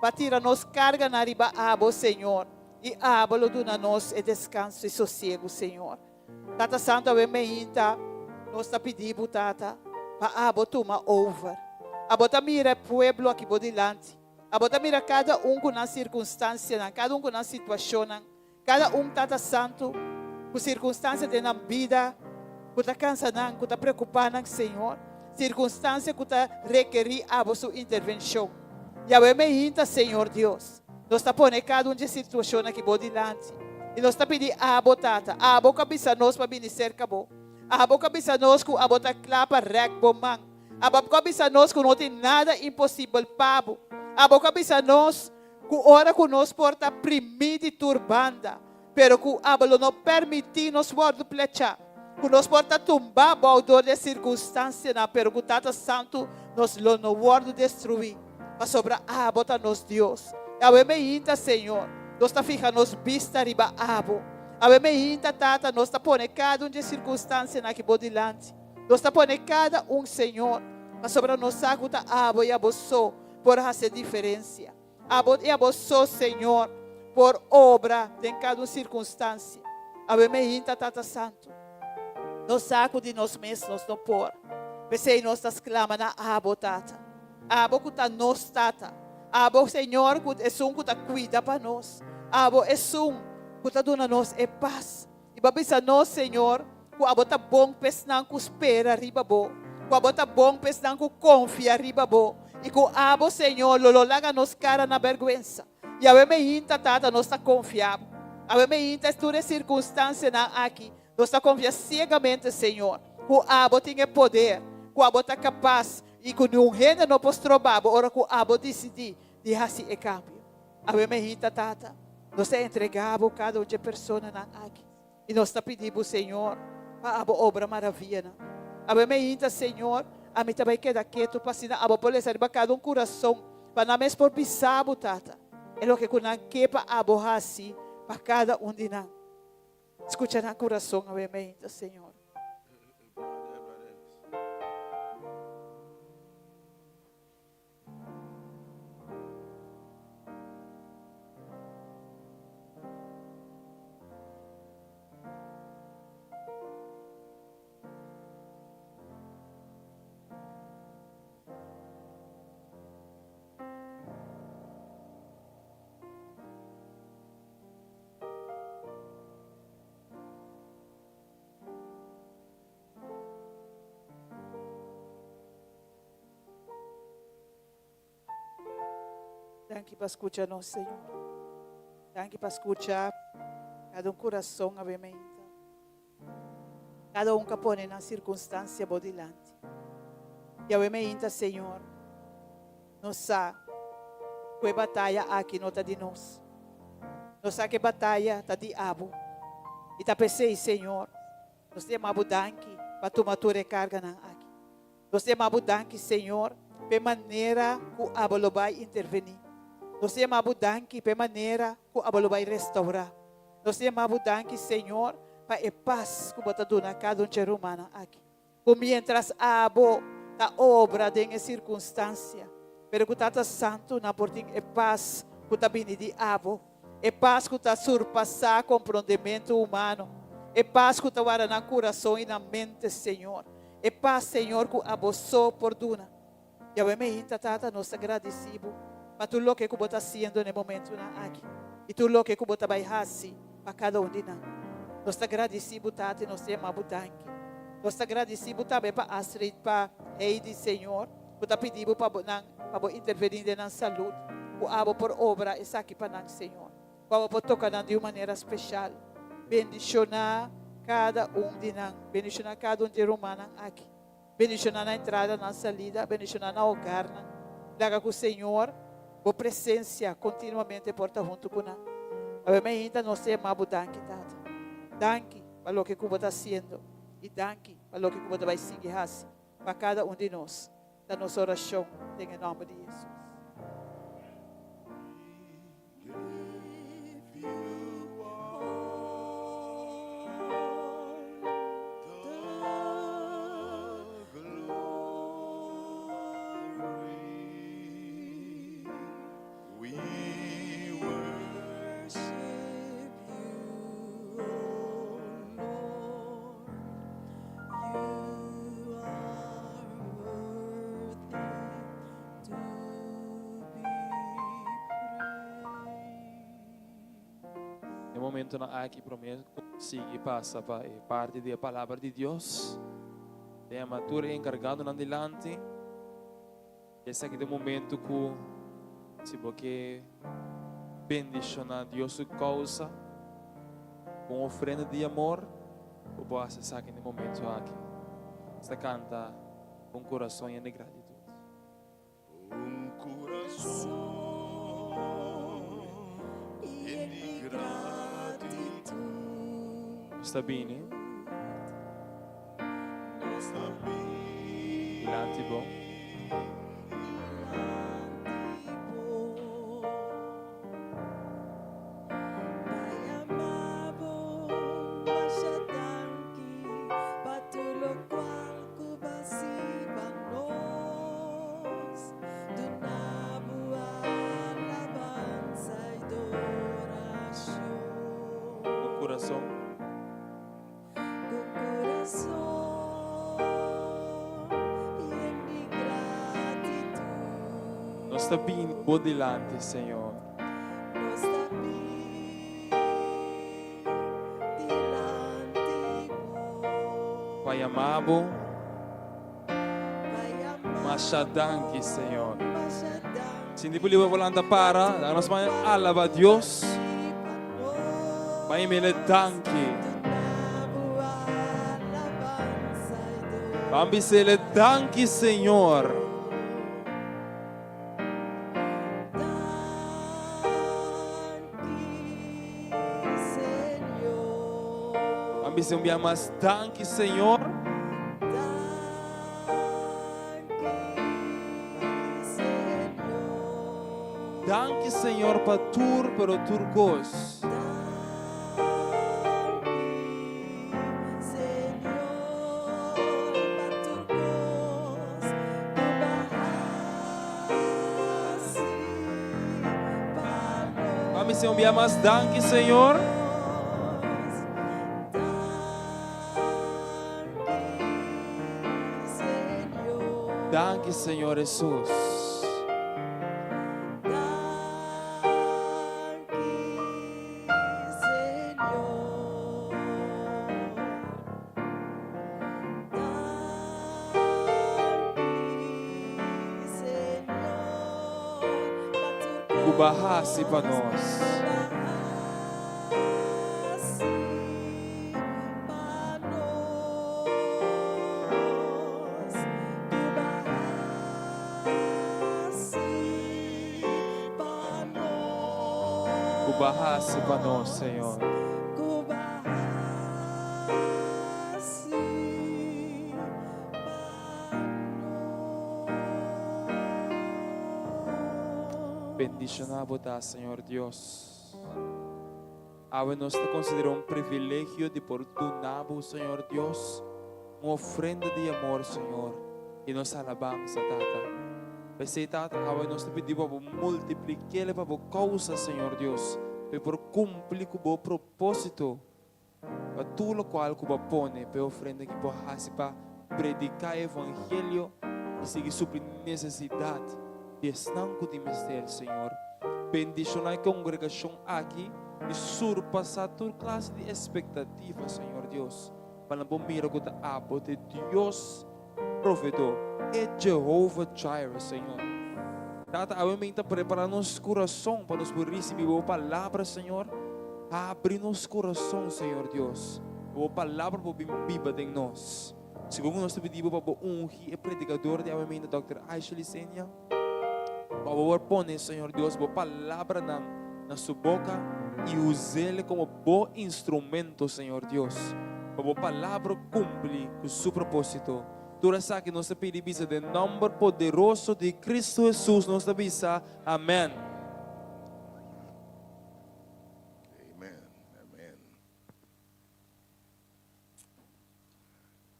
pa tira nos karganan riba abo, Señor, i abo lo duna nos e deskanso i sosiegu, Señor. Tata Santu, awe meinta nos ta pidi bo, Tata, pa abo tuma over. Abo ta mira e pueblo aki bo dilanti. Abo ta mira kada un ku nan sirkunstansianan, kada un ku nan situashonnan, kada un, Tata Santu, ku sirkunstansia den nan bida ku ta kansa nan, ku ta preokupá nan, Señor, sirkunstansia ku ta rekerí abo su intervenshon. Yahweh meinta, Señor Dios, nos ta pone kada un dje situashonnan aki bo dilanti i nos ta pidi abo, Tata, abo ku a bisa nos pa bini serka bo, abo ku a bisa nos ku abo ta kla pa rèk bo man, Abo ku a bisa nos ku no tin nada imposibel pa bo. Abo ku a bisa nos ku ora ku nos por ta primí di tur banda, pero ku abo lo no permití nos wòrdu plechá, ku nos por ta tumbá bou dor di e sirkunstansianan, pero ku Tata Santu nos lo no wòrdu destruí, pasobra abo ta nos Dios. I awe meinta, Señor, nos ta fiha nos bista riba abo. Awe meinta, Tata, nos ta pone kada un di e sirkunstansianan aki bo dilanti. Nos ta pone kada un, Señor, pasobra nos sa ku ta Abo i Abo so por hasi e diferensia. Abo i Abo so, Señor, por obra den kada un sirkunstansia. Awe meinta, Tata Santu, nos sa ku di nos mes nos no por. P'esei nos ta sklama na Abo, Tata. Abo ku ta nos Tata. Abo, Señor, ku esun ku ta kuida pa nos. Abo esun ku ta duna nos e pas. I bo a bisa nos, Señor, ku abo ta bon pa esnan ku spera riba bo, ku abo ta bon pa esnan ku konfia riba bo, i ku abo, Señor, lo lo laga nos kara na bèrgwensa. I awe meinta, Tata, nos ta konfia bo. Awe meinta, es tur e sirkunstansianan aki, nos ta konfia siegamente, Señor, ku abo tin e poder, ku abo ta kapas, i ku niun hende no por stroba bo ora ku abo disidí di hasi e kambio. Awe mehita, Tata, nos ta entregá Bo kada un dje personanan aki, i nos ta pidi Bo, Señor, pa Abo obra maravianan. Awe mehita, Señor, ami ta bai keda ketu pa asina Abo por lesa riba kada un kurason, pa nan mes por bisa Bo, Tata, e loke ku nan ke pa Abo hasi pa kada un di nan. Skucha nan kurason awe meinta, Señor. Danki pa skucha nos, Señor. Danki pa skucha kada un kurason awe meinta. Kada un ka pone nan sirkunstansia bo dilanti. I awe meinta, Señor, nos sa ku e bataya aki no ta di nos. Nos sa ku e bataya ta di abo. I ta p'esei, Señor, nos ta yama bo danki pa tuma tur e karganan aki. Nos ta yama bo danki, Señor, p'e manera ku abo lo bai intervení. Nos ta yama bo danki p'e manera ku abo lo bai restaurá. Nos ta yama bo danki, Señor, pa e pas ku bo ta duna kada un dje rumannan aki. Ku miéntras abo ta obra den e sirkunstansia, pero ku Tata Santu nan por tin e pas ku ta bini di abo, e pas ku ta surpasá komprondementu humano, e pas ku ta warda nan kurason i nan mente, Señor. E pas, Señor, ku abo so por duna. Yahweh meinta, Tata, nos ta gradisí bo pa tur loke ku bo ta hasiendo na e momentunan aki i tur loke ku bo ta bai hasi pa kada un di nan. Nos ta gradisí bo, Tata, i nos ta yama bo danki. Nos ta gradisí bo tambe pa Astrid, pa Heidi, Señor, ku ta pidi bo pa bo nan, pa bo intervení den nan salud, ku abo por obra esaki pa nan, Señor. Ku abo por toka nan di un manera speshal. Bendishoná kada un di nan. Bendishoná kada un di e rumannan aki. Bendishoná nan entrada, nan salida. Bendishoná nan hogarnan. Laga ku Señor, bo presensia kontinuamente por ta huntu ku nan. Awe mainta nos ta yama bo danki, Tata. Danki pa loke ku bo ta hasiendo i danki pa loke ku bo ta bai sigui hasi pa kada un di nos. Ta nos orashon den e nòmber di Hesus. E momentonan aki prome ku sigui pasa pa e parti di e palabra di Dios, ta yama tur e enkargadonan dilanti. Esaki ta e momento ku si bo ke bendishoná Dios su kousa ku un ofrenda di amor, bo por hasi esaki na e momento aki. Nos ta kanta ku un kurason yen di gratitut. Un kurason yen di gratitut. Nos ta bini. Dilanti bo. Ku kurason. Nos ta bini bo dilanti, Señor. Pa yama bo masha danki, Señor. Sinti bo liber por lanta para, laga nos ban alaba Dios. Ban yam'El danki. Ban bis'El danki, Señor. Ban bisa un bia mas, Danki Señor. Danki Señor pa tur pero tur kos. hasi un bia mas danki Señor. Danki Señor Hesus. Ku bo a hasi pa nos. Ku bo a hasi pa nos, Señor. Bendishoná bo ta, Señor Dios. Awe nos ta konsiderá un privilegio di por duna bo, Señor Dios, un ofrenda di amor, Señor, i nos alabansa, Tata. P'esei, Tata, awe nos ta pidi bo pa bo multiplik'el pa bo kousa, Señor Dios, pa e por kumpli ku bo propósito. Pa tur lokual ku bo a pone pa e ofrenda ki bo a hasi pa prediká e evangelio i sigui supli nesesidat di esnan ku tin mester, Señor, bendishoná e kongregashon aki i surpasá tur klase di espektativa, Señor Dios, pa nan por mira ku ta abo ta e Dios Proveedor, e Jehovah Jireh, Señor. Tata, awe mi ta prepará nos kurason pa nos por risibí Bo Palabra, Señor. Habri nos kurason, Señor Dios, pa Bo Palabra por bin biba den nos. Segun ku nos ta pidi Bo pa Bo ungi e predikador di awe mi, Dòkter Aisha Licenia, pa Bo por pone, Señor Dios, Bo palabranan na su boka i us'el komo Bo instrumento, Señor Dios, pa Bo Palabra cumpli cu Su propósito. Tur esaki nos ta pidi bisa den nomber poderoso di Cristo Jesus nos ta bisa, Amen. Amen, amen.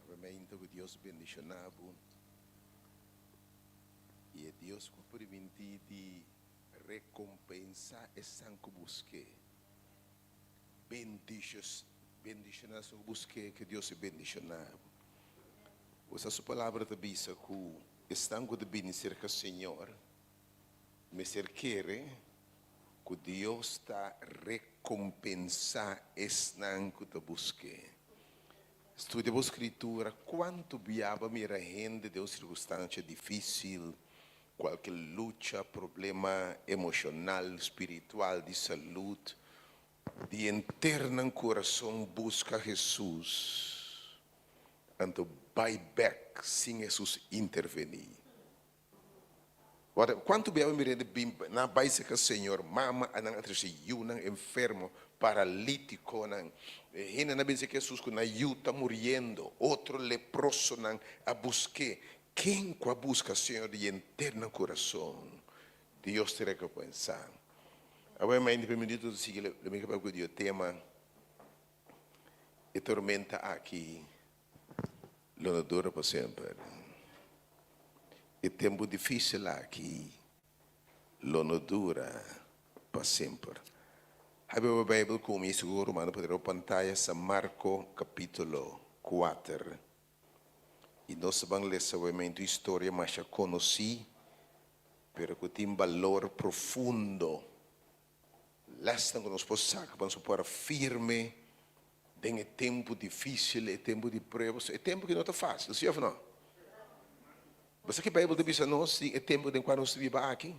Awe cu Dios bendiciona bo y e Dios cu priminti di Rekompensá esnan ku busk'é. Bendishoná esnan ku busk'é, ke Dios e bendishoná bo. Bo sa su palabra ta bisa ku esnan ku ta bini serka Señor mester kere ku Dios ta rekompensá esnan ku ta busk'é. Studia bo Skritura, kuantu bia bo a mira hende den un sirkunstansia difísil Kualke lucha, problema emoshonal, spiritual, di salud, di henter nan kurason buska Hesus, anto bai bek sin Hesus intervení. Wak, kuantu bia bo mira hende bin nan a bai serka Señor, mama a nan a trese yunan enfermo, paralitikonan, hende nan a bin serka Hesus ku nan yu ta muriendo, otro leprosonan a busk'é, Ken ku a buska Señor di henter nan kurason, Dios ta rekompensá. Awe mainta permití tur ta sigui lo mi papia ku Dios tema e tormenta aki lo no dura pa semper. E tempu difísil aki lo no dura pa semper. Habi bo Beibel ku mi, sigur manda por riba pantaya San Marko kapítulo kuater. I nos ban lesa obviamente un historia masha konosí, pero ku tin balor profundo. Lèsnan ku nos por saka pa nos por para firme den e tempu difísil, e tempu di prueba, e tempu ku no ta fásil, sí òf no? Bo sa ke Beibel ta bisa nos di e tempu den kua nos ta biba aki?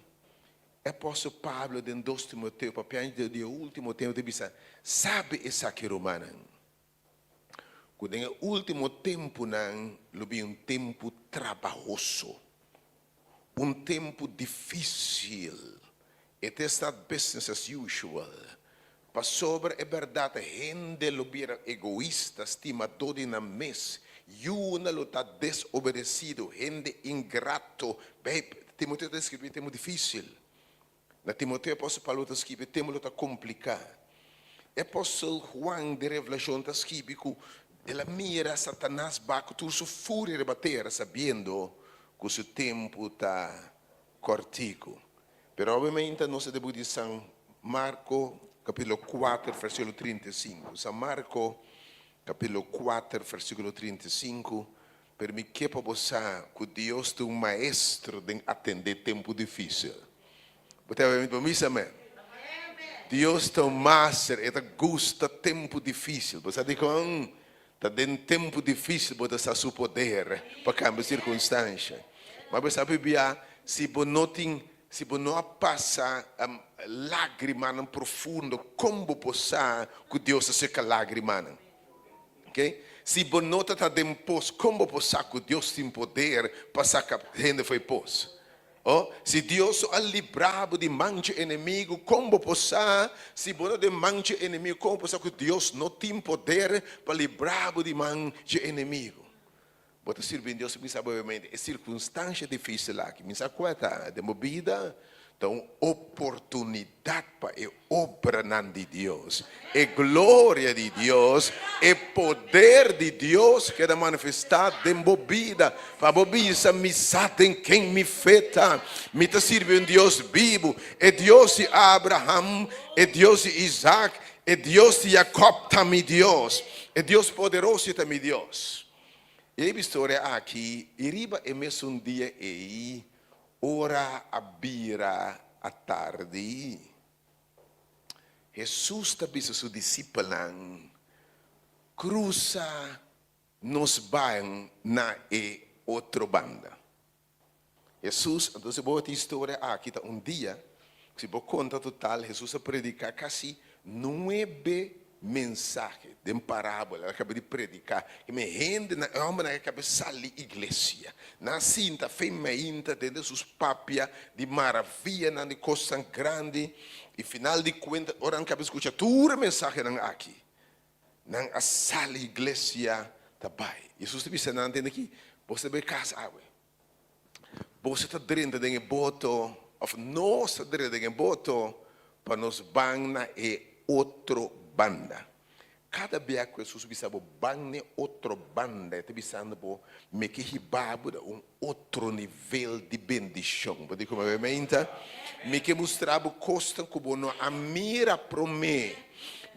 E apòstel Pablo den dos Timoteo papia di e último tempu ta bisa, Sabe esaki, rumannan, ku den e último tempunan lo bin un tempu trabahoso, un tempu difísil. It is not business as usual. Pasobra e bèrdat hende lo bira egoista, stimadó di nan mes, yunan lo ta desobedesido, hende ingrato. Bei, Timoteo ta deskribí e tempu difísil. Na Timoteo apòstel Pablo ta skibi e tempu lo ta kompliká. E apòstel Juan den Revelashon ta skibi ku el a mira Satanas baha ku tur su furia riba tera sabiendo ku su tempu ta kòrtiku. Pero obviamente nos ta den buki di San. Marko kapítulo 4 versíkulo 35. San Marko kapítulo 4 versíkulo 35. Pero mi ke pa bo sa ku Dios ta un maestro den atendé tempu difísil. Bo ta bai mi bisa amèn? Dios ta un master, e ta gusta tempu difísil. Bo sa dikon? Ta den tempu difísil bo ta sa su poder pa kambia sirkunstansha. Ma bo sa bibia si bo no tin, si bo no a pasa lágrimanan profundo, kon bo por sa ku Dios ta seka lágrimanan? Ok? Si bo no ta ta den pos, kon bo por sa ku Dios tin poder pa saka hende for e pos? O, si Dios a libra bo di man dje enemigu, kon bo por sa? Si bo ta den man dje enemigu, kon bo por sa ku Dios no tin poder pa libra bo di man dje enemigu? Bo ta sirbi Dios i bisa bo obviamente e sirkunstansha difisil aki, mi sa kua ta den bo bida, ta un oportunidat pa e obranan di Dios, e gloria di Dios, e poder di Dios keda manifestá den bo bida, pa bo bisa, Mi sa den ken mi fe ta, mi ta sirbi un Dios bibu, e Dios di Abraham, e Dios di Isaac, e Dios di Jacob ta mi Dios, e Dios poderoso ta mi Dios. E historia aki, i riba e mesun dia ei, Ora a bira atardi, Hesus ta bisa su disipelnan, Krusa nos bai na e otro banda. Hesus, anto si bo wak e historia aki ta un dia, si bo konta total Hesus a prediká kasi nuebe mensahe den parábola, el a kaba di prediká i men hendenan, e hòmbernan a kaba sali iglesia. Nan a sinta fe mainta den Hesus papia di maravianan, di kosnan grandi, i final di kuenta ora nan kaba skucha tur e mensahenan aki, nan a sali iglesia ta bai. Hesus ta bisa nan, Tende aki, boso ta bai kas awe. Boso ta drenta den e boto, òf nos ta drenta den e boto, pa nos ban na e otro banda. Kada bia ku Hesus bisa bo ban na e otro banda, e ta bisando bo, Mi ke hiba bo na un otro nivel di bendishon. Bo di ku mi meinta? Mi ke mustra bo kosnan ku bo no a mira promé.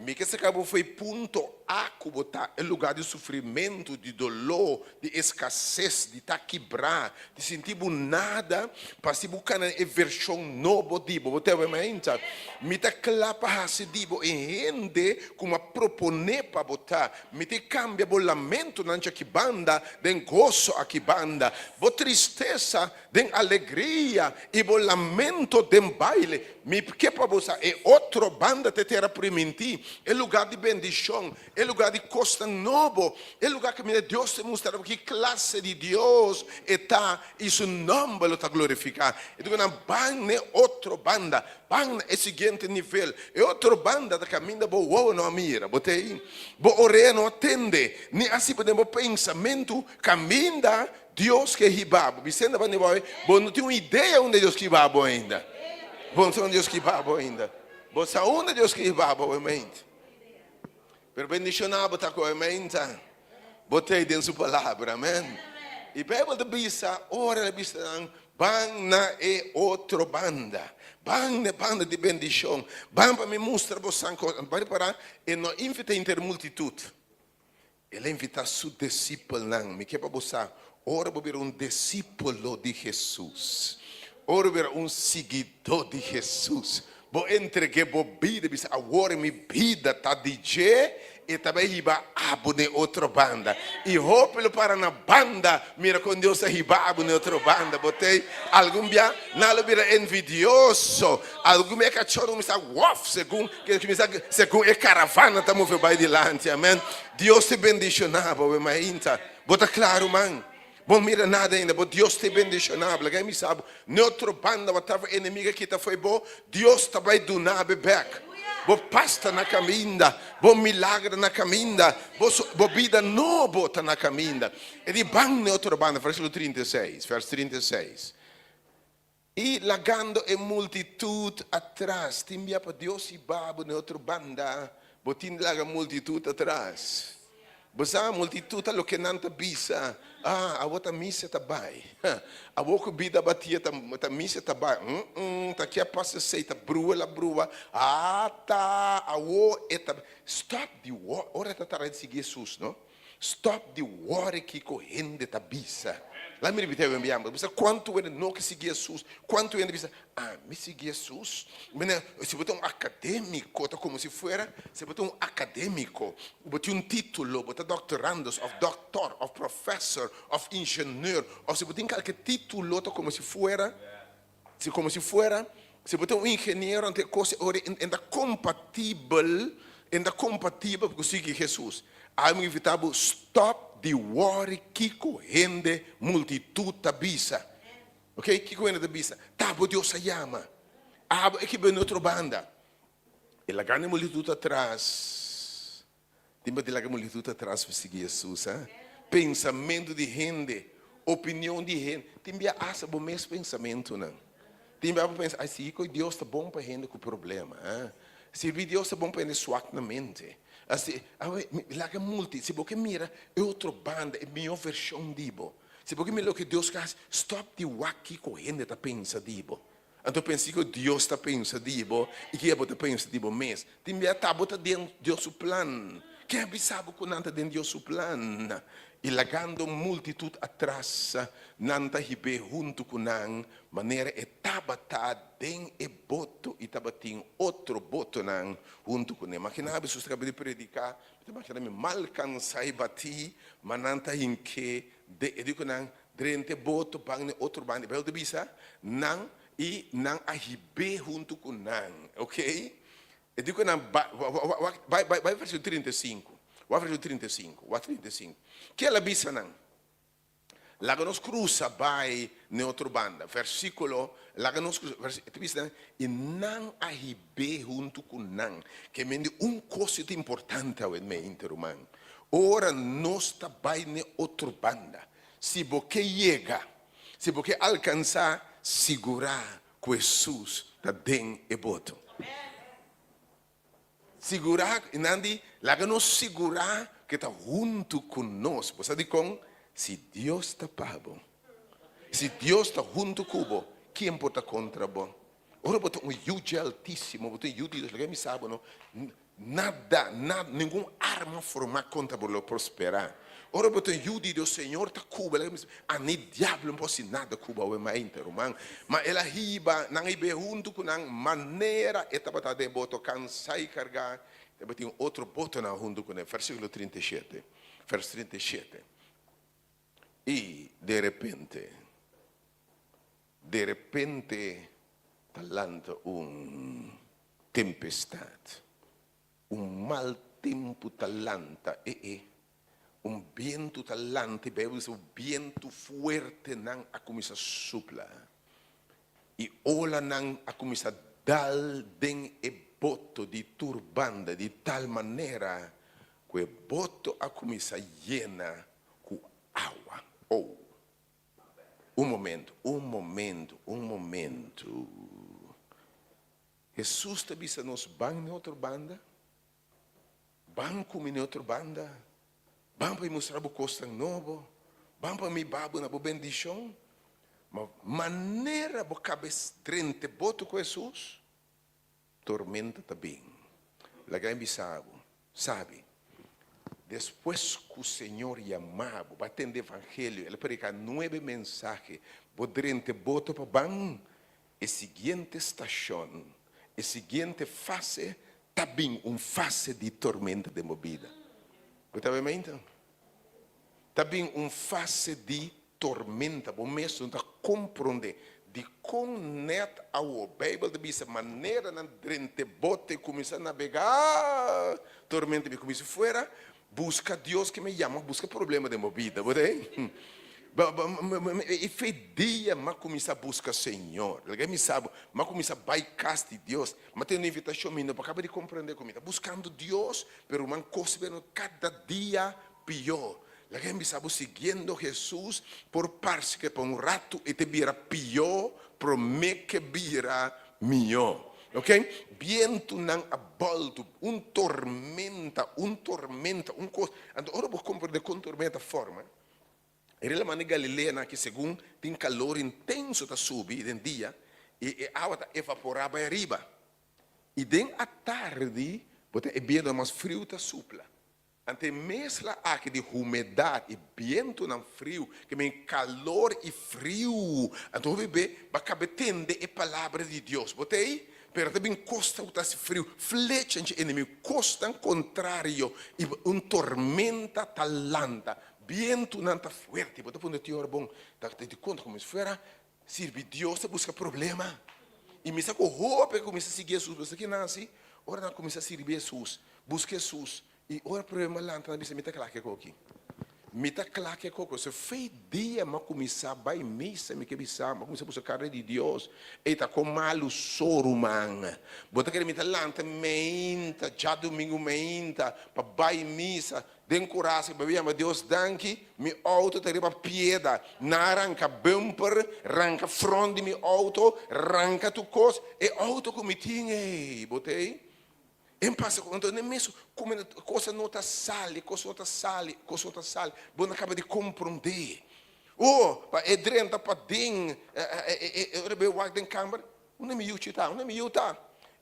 Mi ke saka bo for e punto A ku bo ta, e lugá di sufrimentu, di doló, di eskases, di ta kibrá, di sinti bo nada, pa si bo kana e vershon nobo di bo. Bo ta wak mainta? Mi ta kla pa hasi di bo e hende ku mi a proponé pa bo ta. Mi ta kambia bo lamentonan djaki banda den goso aki banda, bo tristesa den alegria i bo lamento den baile. Mi ke pa bo sa e otro banda ta e tera primintí, e lugá di bendishon, e lugá di kosnan nobo, e lugá kaminda Dios ta mustra bo ki klase di Dios e ta i su nòmber lo ta glorifiká. E ta ku nan ban n'e otro banda, ban na e siguiente nivel. E otro banda ta kaminda bo wowo no a mira, bo ta ei, bo orea no a tende, ni a siba den bo pensamentu kaminda Dios ke hiba bo. Bisenda pa niboy, bo no tin un idea unda Dios ke hiba bo ainda. Bo no sa unda Dios ke hiba bo ainda. Bo sa unda Dios ke hiba bo obviamente. Pero bendiciona bo ta cu obviamente bo ta den su palabra. Amen. Y Bijbel ta bisa, ora el a bisa nan, ban na e otro banda. Ban na e banda di bendicion. Ban pa mi mustra bo san cos. Bo a repara, e no invita henter multitud. El a invitá su disipelnan. Mi ke pa bo sa, ora bo bira un disípulo di Hesus, ora bo bira un siguidó di Hesus, bo entreg'é bo bida i bisa, Awor mi bida ta di dje, e ta bai hiba abo n'e otro banda. I hopi lo para na banda mira kon Dios a hiba abo n'e otro banda. Bo t'ei algun bia nan lo bira envidioso, algun bia e kachó lo kuminsá wòf segun Segun e karavana ta move bai dilanti. Amen. Dios te bendishoná bo awe mainta. Bo ta kla, ruman? Bo mira nada ainda. Bo Dios te bendishoná bo. Laga mi sa bo. N'e otro banda whatever enemigo a kita fo'i bo, Dios ta bai duna bo bek. Bo pas ta na kaminda. Bo milagro ta na kaminda. Bo bo bida nobo ta na kaminda. E di ban n'e otro banda, versíkulo 36, vers 36. I lagando e multitut atras. Tin bia pa Dios hiba bo na e otro banda, bo tin di laga multitut atras. Bo sa, multitut ta loke nan ta bisa. Ah, awor ta misa ta bai. Awor ku bida batia ta ta misa ta bai. Mm ta ke a pasa esei ta brua la brua. Ah ta awor e ta Stop di wor ora ta tara di sigui Hesus no. Stop di wòri kiko hende ta bisa. Laat mi ripití awe biaha. Bo sa kuantu hende no ke sigui Hesus? Kuantu hende bisa, Ami sigui Hesus? Mene, si bo ta un akadémiko, ta komo si fuera si bo ta un akadémiko, bo tin un título, bo ta doctorandus òf dòktor òf profèsor òf ingenieur òf si bo tin kalke título ta komo si fuera, si komo si fuera si bo ta un ingeniero anto e kos e ora e ta kompatibel, e ta kompatibel ku sigui Hesus. Ami a invitá bo stòp di wòri kiko hende multitut ta bisa. Ok, kiko hende ta bisa? Ta bo Dios a yama. Abo e ke bini otro banda. E laga e multitut atras. Tin bo di laga e multitut atras pa sigui Hesus, ha? Pensamentu di hende, opinion di hende. Tin bia asta bo mes pensamentunan. Tin bia bo pensa, ai sigui ku Dios ta bon pa hende ku problema, ha? Sirbi Dios ta bon pa hende swak na mente. Asi, awe, laga multi, si bo ke mira e otro banda, e mihó vershon di bo. Si bo ke mira loke Dios ke hasi, stòp di wak kiko hende ta pensa di bo. Anto pensa kiko Dios ta pensa di bo i kiko bo ta pensa di bo mes. Tin bia ta bo ta den Dios su plan. Ken a bisa bo ku nan ta den Dios su plan? I lagando multitut atras, nan ta hib'é huntu ku nan, manera e tabata den e boto i tabatin otro botonan huntu kuné. Imaginá bo, Hesus ta kaba di prediká, Mi ta imagina mi mal cansa y bati, ma nan ta hinke den e di cu nan drenta e boto ban na e otro banda. E Bijbel ta bisa, nan y nan a hibe hunto cu nan. Ok? E di cu nan bai, bai, bai, bai versiculo 35. Wak versiculo 35, wak 35. Ke el a bisa nan? Laga nos krusa bai n'e otro banda. Versíkulo, Laga nos krusa, vers, e ta bisa nan, i nan a hib'é huntu ku nan. Ke men di un kos ta importante awe mente, ruman. Ora nos ta bai n'e otro banda, si bo ke yega, si bo ke alkansá, sigurá ku Hesus ta den e boto. Sigurá, i nan di, Laga nos sigurá ku e ta huntu ku nos. Bo sa dikon? Si Dios ta pa bo, si Dios ta huntu ku bo, ken por ta kontra bo? Ora bo ta un yu dje Altísimo, bo ta un yu di Dios, laga mi sa bo no, nada, nada, ningun arma formá kontra bo lo prosperá. Ora bo ta un yu di Dios, Señor ta ku bo, laga mi sa, Ani diablo no por hasi nada ku bo awe mainta, ruman. Ma el a hiba nan i be huntu ku nan manera e tabata den e boto kansá i kargá. Tabatin otro botonan huntu kuné. Versíkulo 37, vers 37. I derepente, derepente ta lanta un tempestat. Un mal tempu ta lanta, e e, un bientu ta lanta, e Bijbel bisa un bientu fuertenan a kuminsá supla, i olanan a kuminsá dal den e boto di tur banda, di tal manera ku e boto a kuminsá yena ku awa. Oh! Un momento, un momento, un momento. Hesus ta bisa nos, Ban n'e otro banda, ban ku mi n'e otro banda, ban pa mi mustra bo kosnan nobo, ban pa mi ba bo na bo bendishon. Ma manera bo kabes drenta e boto ku Hesus, tormenta ta bin. Laga mi bisa bo, sabi, despues ku Señor yama bo, bo a tende evangelio, el a prediká nuebe mensahe, bo drenta e boto pa ban, E siguiente stashon, e siguiente fase ta bin un fase di tormenta den bo bida. Bo ta bay meinta? Ta bin un fase di tormenta, bo mes no ta kompronde dikon nèt awo. Beibel ta bisa manera nan drenta e bote i kuminsá nabegá, tormenta bin kuminsá fuera. Buska Dios ke me yama buska problema den bo bida bo ta hey e fe dia m'a kuminsá buska Señor laga mi sa bo m'a kuminsá bai kas di Dios m'a tene un invitashon mi no por kaba di komprende ku mi ta buskando Dios pero ruman kos ta bira kada dia pió laga mi bisa bo siguiendo Hesus por parse ke pa un ratu e ta bira pió promé ke bira mihó. Ok, bientunan a bòltu, un tormenta, un tormenta, un kos. Anto ora bo komprende kon tormenta forma, E laman di Galilea nan aki segun tin kalor intenso ta subi den dia i e awa ta evaporá bai ariba. I den atardi bo ta e bientonan mas friu ta supla. Anto e mesla aki di humedat i bientonan friu ke men kalor i friu. Anto hopi be bo a kaba tende e palabra di Dios. Bo ta ei? Pero ta bin kosnan ku ta hasi friu, flecha dje enemigu, kosnan kontrario i un tormenta ta lanta. Bientunan ta fuerte, bo ta pone tin ora bon ta di konta komo si fuera sirbi Dios ta buska problema. I mi sa ku hopi a kuminsá sigui Hesus, bo sa ki nan hasi? Ora nan kuminsá sirbi Hesus, buska Hesus, i ora problema lanta nan bisa mi ta kla ku e koki. Mi ta kla ku e koki. So fei dia mi a kuminsá bai misa mi ke bisa mi a kuminsá buska kara di Dios, ei ta kon malu so ruman. Bo ta kere mi ta lanta meinta, djadumingu meinta pa bai misa, Den kurason mi yama Dios danki, mi outo ta riba pieda, nan a ranka bumper, ranka front di mi outo, ranka tur kos, e outo ku mi tin ei, bo ta ei? E pasa ku anto mes ku mi kos no ta sali, kos no ta sali, kos no ta sali, bo no kaba di komprondé. Oh, pa e drenta paden, e ora bo wak den kamber, Unda mi yuchi ta? Unda mi yu ta?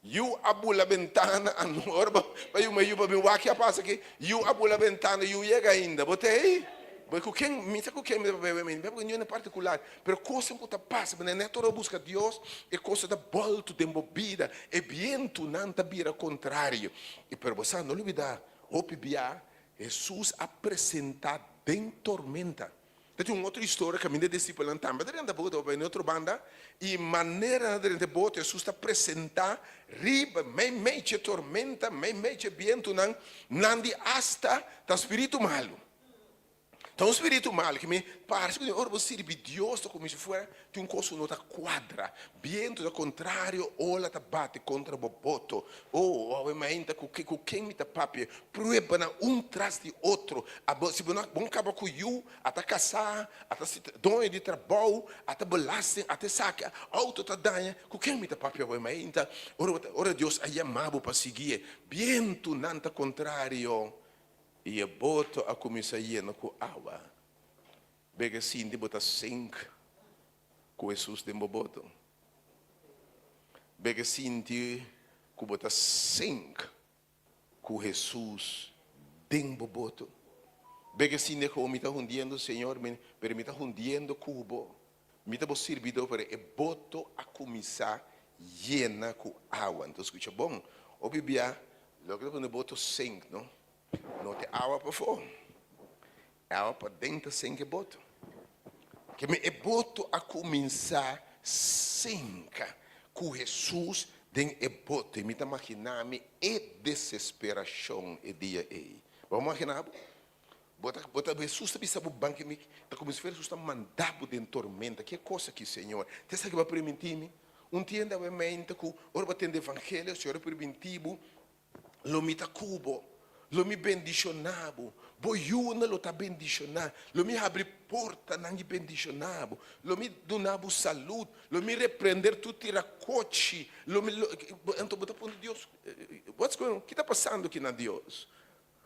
Yu a bula bentana anor ba ba yu ma yu pa bin wak ki a pasa aki. Yu a bula bentana yu yega ainda. Bo ta ei? Bo ku ken? Mi sa ku ken mi ta papia mi papia ku niun en partikular. Pero kosnan ku ta pasa bo nèt ora bo buska Dios e kosnan ta bòltu den bo bida. E bientunan ta bira kontrario. I pero bo sa no lubida hopi bia Hesus a presenta den tormenta. Ta tin un otro historia kaminda e disipelnan tambe ta drenta boto pa bai na otro banda, i manera nan ta drenta e boto Hesus ta presentá riba meimei dje tormenta, meimei dje bientunan, nan di asta ta spiritu malu. Ta un spiritu malu ki mi parse ku ora bo sirbi Dios ta kuminsha fuera tin un kos ku no ta kuadra, bientu ta kontrario, ola ta bati kontra bo boto. Oh, awe mainta ku ku ken mi ta papia? Pruebanan un tras di otro. Abo si bo no bon kaba ku yu, ata kasá, ata si doño di trabou, ata belasting, ata esaki, outo ta daña. Ku ken mi ta papia awe mainta? Ora bo ta ora Dios a yama bo pa siguié, bientunan ta kontrario i e boto a kuminsá yena ku awa. Bega sinti bo ta sink ku Hesus den bo boto. Bega sinti ku bo ta sink ku Hesus den bo boto. Bega sinti ku mi ta hundiendo Señor, pero mi ta hundiendo ku bo. Mi ta bo sirbidor, pero e boto a kuminsá yena ku awa. Anto skucha bon, hopi bia loke ta pone boto sink no, no ta e awa pafó. E awa paden ta senka e boto. Keme e boto a kuminsá senka ku Hesus den e boto. I mi ta maginá mi e desesperashon e dia ei. Bo a maginá bo? Bo ta, bo ta, Hesus ta bisa bo ban ke mi ta kuminsá fer Hesus ta manda bo den tormenta. Ke kos aki, Señor? Ta esaki bo a primintí mi? Un tienda awe mente ku ora bo a tende evangelio, Señor a primintí bo Lo mi ta ku bo, lo mi bendishoná bo, bo yunan lo ta bendishoná, lo mi habri portanan i bendishoná bo, lo mi duna bo salud, lo mi reprender tur tirakochi, lo mi, lo, anto bo ta puntra Dios, what's going on, ki ta pasando aki na Dios?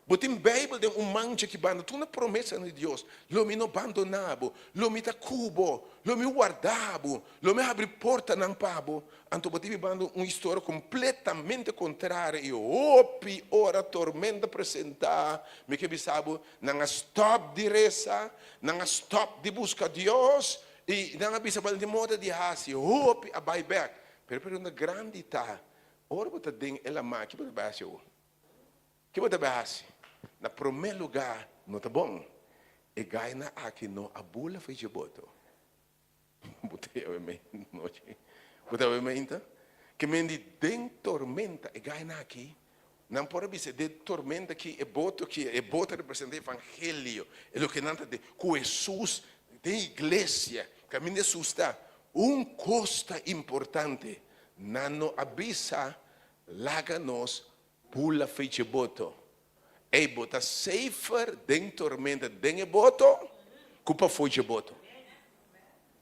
Bo tin Bijbel den un man dje ki banda, tur na promesanan di Dios, Lo mi no bandoná bo, lo mi ta ku bo, lo mi warda bo, lo mi habri portanan pa bo. Anto bo tin bibando un historia kompletamente kontrario i hopi ora tormenta presentá, mi ke bisa bo, nan a stòp di resa, nan a stòp di buska Dios i nan a bisa bo nan tin moda di hasi, hopi a bai bèk. Pero e pregunta grandi ta, ora bo ta den e lamá, ki bo ta bai hasi awor? Ke bo ta bai hasi? Na promé lugá, no ta bon. E gainan aki no a bula for dje boto. Bo ta yawe mei nochi. Bo ta yawe meinta? Ke men di den tormenta e gainan aki, nan por a bisa den tormenta aki e boto aki, e boto a representa evangelio, e loke nan ta den, ku Hesus den iglesia, kaminda Hesus ta. Un kos ta importante, nan no a bisa laga nos Bula fecha e boto. Ey bo ta safer den tormenta den e boto ku pafó dje boto.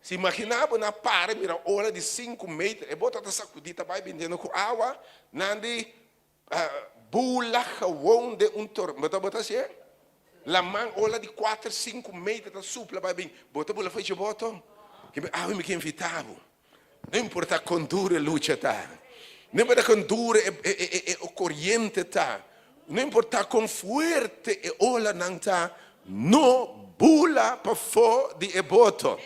Si imagina bo na para mira ola di sinku meter, e boto ta sakudí ta bai bintiendo ku awa, nan di bula gewoon den un tormenta. Bo ta bo ta hasié? Laman ola di kuater, sinku meter ta supla bai bin. Bo ta bula fo'i dje boto? Ke awe mi ke invitá bo. No importa kon duru e lucha ta, no importa kon duru e koriente ta, no importa kon fuerte e olanan ta, no bula pafó di e boto.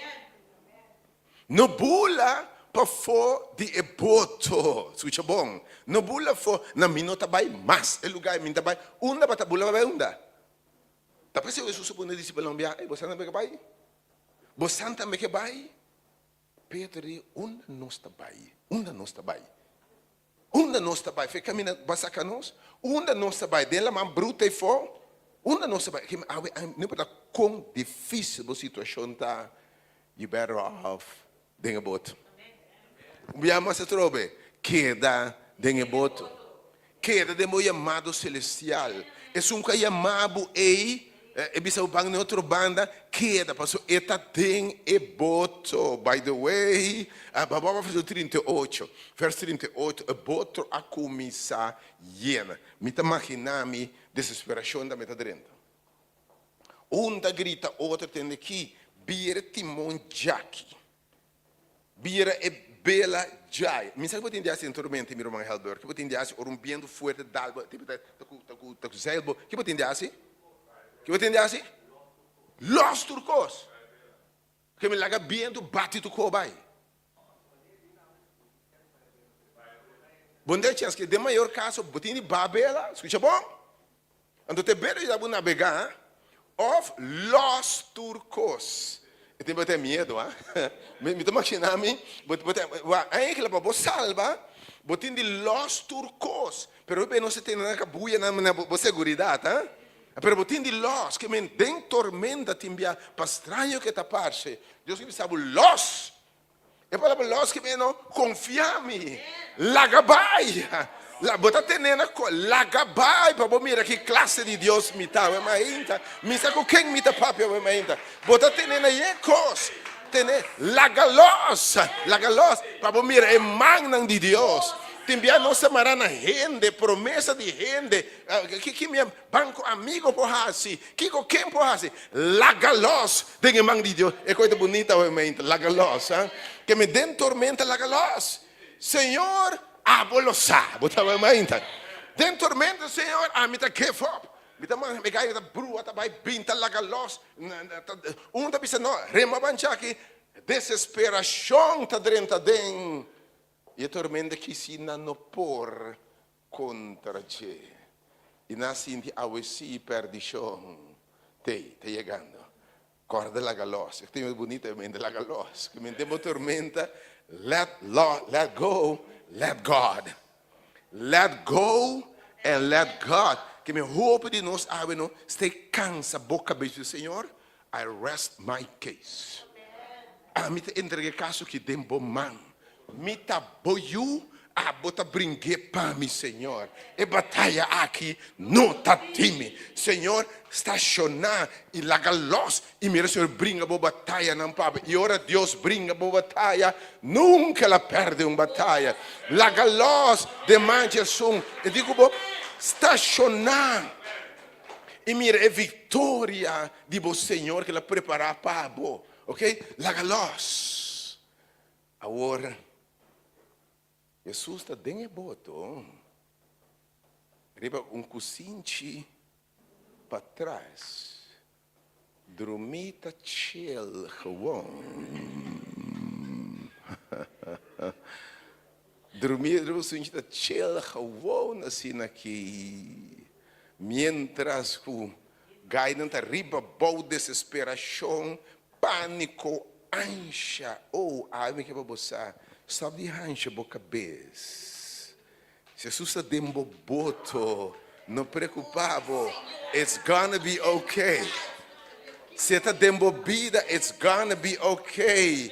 No bula pafó di e boto. Skucha bon. No bula afó. Na mi no ta bai mas e lugá ei. Mi ta bai unda bo ta bula pa bai unda? Ta p'esei Hesus a pone disipelnan bia, Ey, bosan tambe ke bai? Bosan tambe ke bai? Pedro di, Unda nos ta bai? Unda nos ta bai? Unda nos ta bai? Fe kaminda bo a saka nos? Unda nos ta bai? Den laman bruta ei fo? Unda nos ta bai? Awe, no importa kon difísil bo situashon ta, you better off den e boto. Un bia mas atrobe, keda den e boto. Keda den bo yamado selestial. Esun ku a yama bo ei, e bisa bo ban na e otro banda, keda, pasobra e ta den e boto. By the way, baba wak verso 38, vers 38, e boto a kuminsá yena. Mi ta maginá mi desesperashon tambe ta drenta. Un ta grita otro tende ki, bira timon djaki. Bira e bela djai. Mi sa ki bo tin di hasi den tormenta, mi ruman Helberg. Ki bo tin di hasi ora un bientu fuerte dal bo, tipo ta ku ta ku ta ku zeil bo. Ki bo tin di hasi? Ki bo tin di hasi? Los tur kos. Ke mi laga bientu bati tur kos bai. Bo no ta chèns ke den mayor kaso bo tin di ba bela, skucha bon. Anto te bela yuda bo nabegá òf lòs tur kos. E tin bo ten miedu, ha? Mi ta imaginá mi, bo bo ta wak, eigenlijk pa bo salba, bo tin di lòs tur kos. Pero hopi nos ta tene nan kabuya nan na bo seguridat, ha? Pero bo tin di lòs, ke men den tormenta tin bia, pa straño ke ta parse, Dios ke bisa bo lòs. E palabra los ke meno konfia mi, laga bai. Bo ta tene na laga bai pa bo mira ki klase di Dios mi ta awe mainta. Mi sa ku ken mi ta papia awe mainta. Bo ta tene na ye kos, tene laga los, laga los pa bo mira e mannan di Dios. Tin bia nos ta mara na hende, promesa di hende, ki mi Banco amigo por haci? Kico ken por haci? Laga los den e man di Dios. E coy ta bunita awe mente. Laga los, ha? Ke me den tormenta laga los. Señor, abo lo sa. Bo ta awe mente. Den tormenta, Señor, ami ta give up. Mi ta manda mi gaya ta brua ta bay bin ta laga los. Un ta bisa no, rema bancha aki. Desesperacion ta drenta den. Y e tormenta kisi nan no por Kontra dje, i nan a sinti awesí i pèrdishon. Tei, ta yegando. Kòrda laga lòs. E tema bunita e mente, laga lòs. Ku mente bo tormenta, let lo, let go, let God. Let go and let God. Ke mi hopi di nos awe no stay kansa bo kabes di Señor, I rest my case. Ami ta entrega e kaso aki den bo man. Mi ta bo yu, abo ta bring'é pa mi, Señor. E bataya aki no ta di mi. Señor, stashoná i laga lòs i mira Señor bringa bo batayanan pa bo. I ora Dios bringa bo bataya, nunka el a pèrdè un bataya. Laga lòs den man dje esun. E di ku bo, Stashoná i mira e viktoria di bo Señor ku el a prepará pa bo. Ok, laga lòs. Awor, Hesus ta den e boto riba un kusinchi patras, drumí ta chill gewoon. Drumí riba un kusinchi ta chill gewoon asina aki, miéntras ku gainan ta riba bou desesperashon, Pániko, ansha, oh, awe mi ke pa bo sa, stòp di hansha bo kabes. Si Jesus ta den bo boto, no preokupá bo, it's gonna be okay. Si e ta den bo bida, it's gonna be okay.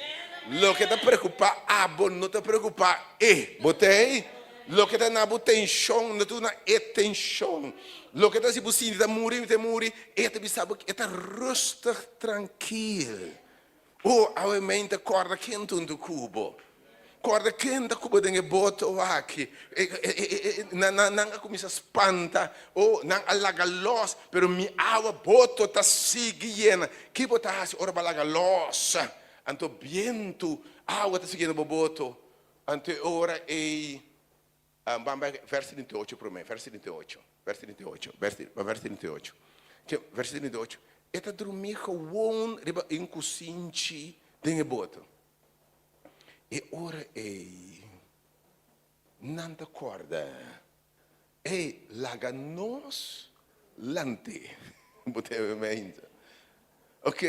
Loke ta preokupá abo no ta preokupá e. Bo ta ei? Loke ta na bo tenshon no ta duna e tenshon. Loke ta hasi bo sinti ta muri, ta muri, e ta bisa bo e ta rustig, trankil. O, awe mei ta kòrda ken tuntu ku bo. Kòrda ken ta ku bo den e boto aki. Nan a kuminsá spanta. Oh, nan a laga lòs, pero mi awa boto ta sigui yena. Ki bo ta hasi ora bo a laga lòs? Anto bientu, awa ta sigui yena bo boto. Anto e ora ei, ban bai vèrs 38 promé, vèrs 38, vèrs 38, vèrs 38. Vèrs 38, E ta drumí gewon riba un kusinchi den e boto. E ora ei nan ta kòrda, Ei, laga nos lant'é. Bo ta hebe meinta. Ok,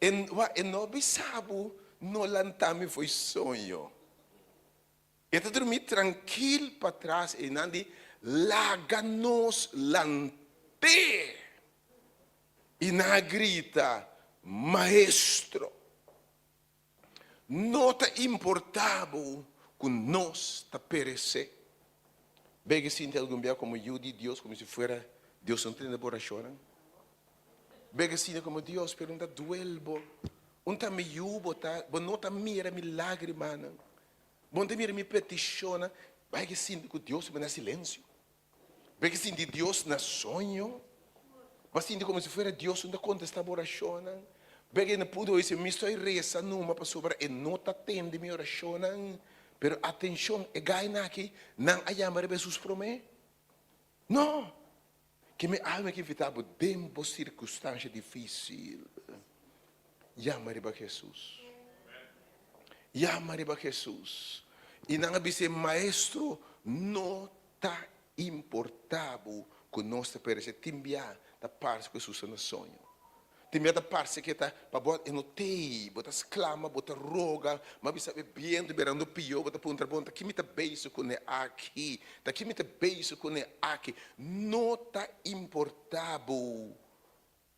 e wak, e no bisa bo no lanta mi fo'i soño. E ta drumí trankil patras ei nan di, Laga nos lant'é. I nan a grita, Maestro! No ta importá bo ku nos ta peresé. Bege sinti algun bia komo yu di Dios komo si fuera Dios no tende bo orashonnan? Bege sinti komo Dios pero un ta duel bo, un ta mi yu bo ta, bo no ta mira mi lágrimanan, bo no ta mira mi petishonnan. Bege sinti ku Dios ta na silensio. Bo ke sinti Dios na soño? Bo a sinti komo si fuera Dios no ta kontestá bo orashonnan? Bo ke na punto bo dice, Mi estoy resa numa pasobra e no ta tende mi orashonnan. Pero atenshon, e gainan aki, nan a yama riba Hesus promé? No! Ke mi alma ke invitá bo den bo sirkunstansha difísil, yama riba Hesus. Yama riba Hesus. I nan a bis'é, Maestro, no Ta importá bo ku nos ta peresé? Tin bia ta parse ku Hesus ta na soño. Tin bia ta parse ku e ta pa bo, e no t'ei. Bo ta sklama, bo ta roga, ma bisa e bientu birando pió, bo ta puntra bon, ta ki mi ta bezig kuné aki? Ta ki mi ta bezig kuné aki? No ta importá bo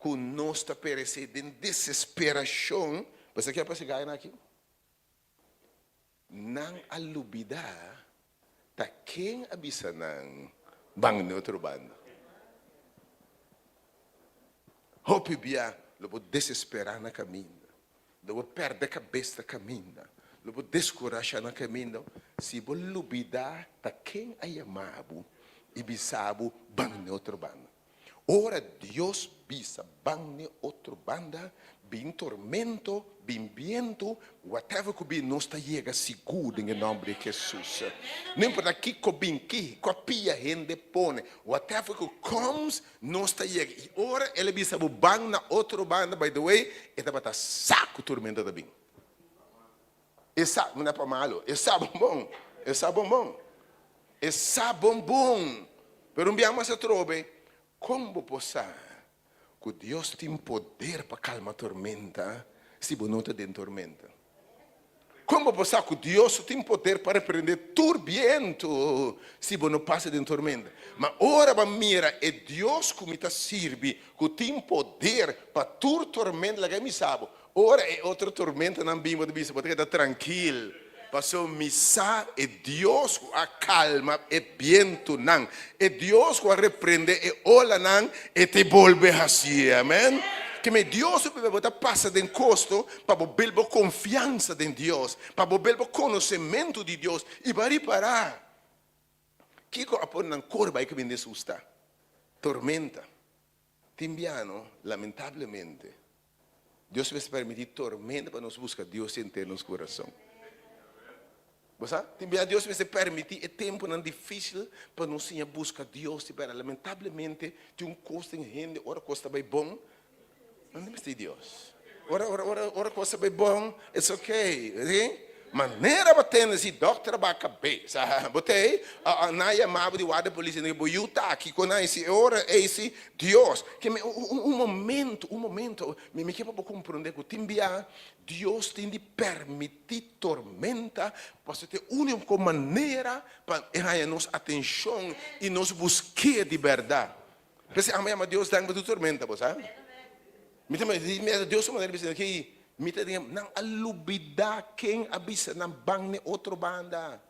ku nos ta peresé den desesperashon? Bo sa ke a pasa e gainan aki? Nan a lubidá ta ken a bisa nan ban n'e otro banda. Hopi bia lo bo desesperá na kaminda, lo bo pèrdè kabes na kaminda, lo bo deskurashá na kaminda si bo lubidá ta ken a yama bo i bisa bo ban n'e otro banda. Ora Dios bisa ban n'e otro banda, bin tormento, bin bientu, whatever ku bin, nos ta yega sigur den e nòmber di Jesus. No importa kiko bin, kiko pia hende pone, whatever ku comes, nos ta yega. I ora el a bisa bo ban na otro banda, by the way, e tabata sa ku tormento ta bin. E sa, no pa malo, e sa bon bon, e sa bon bon, e sa bon bon. Pero un bia mas atrobe, kon bo por sa ku Dios tin poder pa kalma tormenta si bo no ta den tormenta? Kon bo por sa ku Dios tin poder pa reprende tur bientu si bo no pasa den tormenta? Ma ora bo a mira e Dios ku mi ta sirbi, ku tin poder pa tur tormenta, laga mi sa bo, Ora e otro tormentanan bin, bo ta bisa, bo ta keda trankil, pasobra mi sa e Dios ku a kalma e bientunan, e Dios ku a reprende e olanan, e ta bolbe hasié. Amen. Keme Dios su bebe bo ta pasa den kosto pa bo build bo konfiansa den Dios, pa bo build bo konosementu di Dios i bo a ripará kiko a pone nan kore bai kaminda Hesus ta. Tormenta. Tin biano, lamentablemente, Dios mester permití tormenta pa nos buska Dios henter nos kurason. Bo sa? Tin bia Dios mester permití e tempunan difísil pa nos siña buska Dios di bèrdat. Lamentablemente, tin un kos den hende, ora kos ta bai bon, nan no mester di Dios. Ora, ora, ora, ora kos ta bai bon, it's okay. Sí? Manera bo tende si dokter a baha kabes, bo ta ei, nan a yama bo di warda polis, bo yu ta aki ku nan, si e ora ei si Dios, ke mi un momento, un momento, mi mi ke pa bo komprende ku tin bia Dios tin di permití tormenta pasobra ta e úniko manera pa e haña nos atenshon i nos busk'é di bèrdat. P'esei amo yama Dios danki pa tur tormenta, bo sa. Mi ta mira Dios su manera di bisa ki mi ta den nan a lubida ken a bisa nan ban n'e otro banda.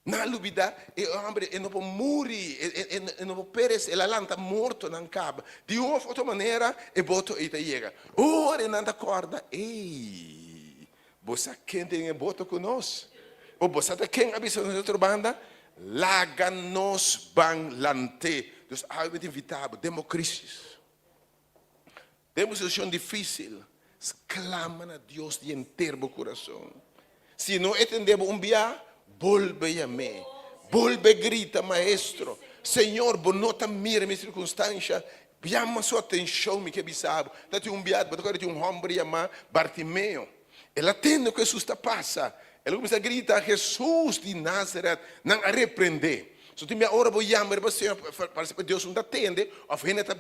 Nan a lubida e hombre e no por muri, e no por perece, el a lanta mortonan caba. Di un of otro manera e boto ei ta yega. Ora nan ta corda, ey, bo sa ken den e boto cu nos? O bo sa ta ken a bisa na otro banda? Laga nos ban lant'é. Dus awe mi ta invitá bo den bo krísis, den bo situashon difísil, sklama na Dios di henter bo kurason. Si no e tende bo un bia, bolbe yam'é. Bolbe grita, Maestro, Señor, bo no ta mira mi sirkunstansha? Yama su atenshon, mi ke bisa bo. Ta tin un bia, bo ta kòrda tin un hòmber yamá Bartimeo. El a tende ku Hesus ta pasa. El a kuminsá grita, Hesus di Nazaret! Nan a reprend'é. So tin bia ora bo yama riba Señor, parse pa Dios no ta tende òf hende ta,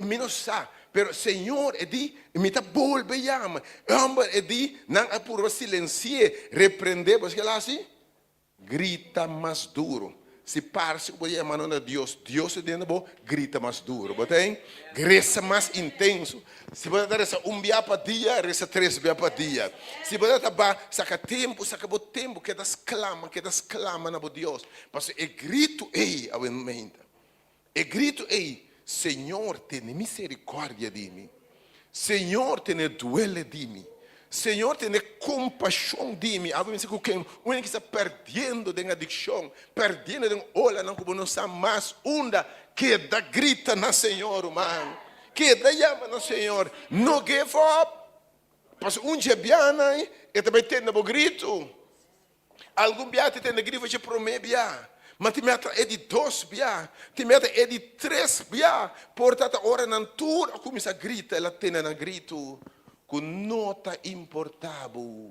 mi no sa. Pero Señor, e di, mi ta bolbe yama. E hòmber e di, nan a purba silensi'é, reprend'é. Bo sa ke el a hasi? Grita mas duro. Si parse ku bo ta yamando na Dios, Dios ta tende bo, grita mas duro. Bo ta hein? Resa mas intenso. Si bo ta resa un bia pa dia, resa tres bia pa dia. Si bo ta ba, saka tempu, saka bo tempu, keda sklama, keda sklama na bo Dios. Pasobra e gritu ei awe meinta. E gritu ei, Señor, tene misericordia di mi. Señor, tene duele di mi. Señor, tene compasion di mi. Abo mester cu ken un hende ki sta perdiendo den adiccion, perdiendo den olanan cu bo no sa mas unda, keda grita na Señor, ruman. Keda yama na Señor. No give up. Pasobra un dje bianan e ta bay tende bo gritu. Algun bia ti tende grifo dje promé bia, ma tin bia ta e di dos bia, tin bia ta e di tres bia. Por ta ta ora nan tur a kuminsá grita, el a tende nan gritu ku no ta importá bo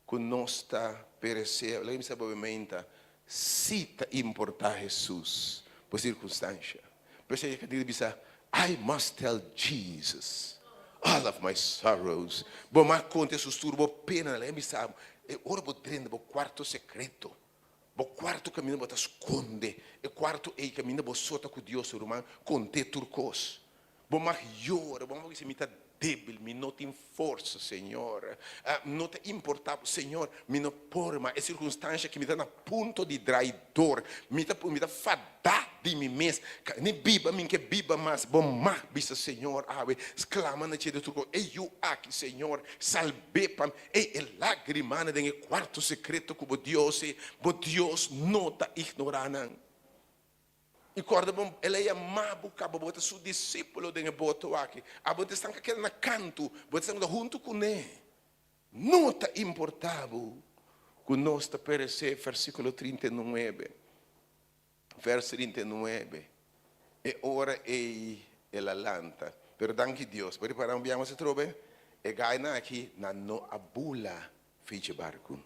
ku nos ta peresé. Laga mi sa bo meinta, si ta importá Hesus bo sirkunstansha. P'esei e kantiga ta bisa, I must tell Jesus all of my sorrows. Bo mag konta Hesus tur bo penanan. Laga mi sa bo, e ora bo drenta bo kuarto sekreto, bo kuarto kaminda bo ta skonde, e kuarto ei kaminda bo so ta ku Dios, ruman, kont'é tur kos. Bo mag yora, bo mag bisa, Mi ta débil, mi no tin forsa, Señor. No ta importá, Señor, mi no por mas. E sirkunstansha aki mi ta na punto di drai dor. Mi ta mi ta fadá di mi mes. Ni biba mi ke biba mas. Bo mag bisa, Señor, awe sklama na dje di tur kos. E yu aki, Señor, salb'é pa mi. Ey, e lágrimanan den e kuarto sekreto ku bo Dios, bo Dios no ta ignorá nan. I kòrda bon, el a yamá bo kaba bo ta su disípulo den e boto aki. Abo ta esnan ku a keda na kantu, bo ta esnan ku ta huntu kuné. No ta importá bo ku nos ta peresé, versíkulo 39, vèrs 39, E ora ei el a lanta. Pero danki Dios, bo ripará un biaha mas atrobe? E gainan aki nan no a bula fechi barku.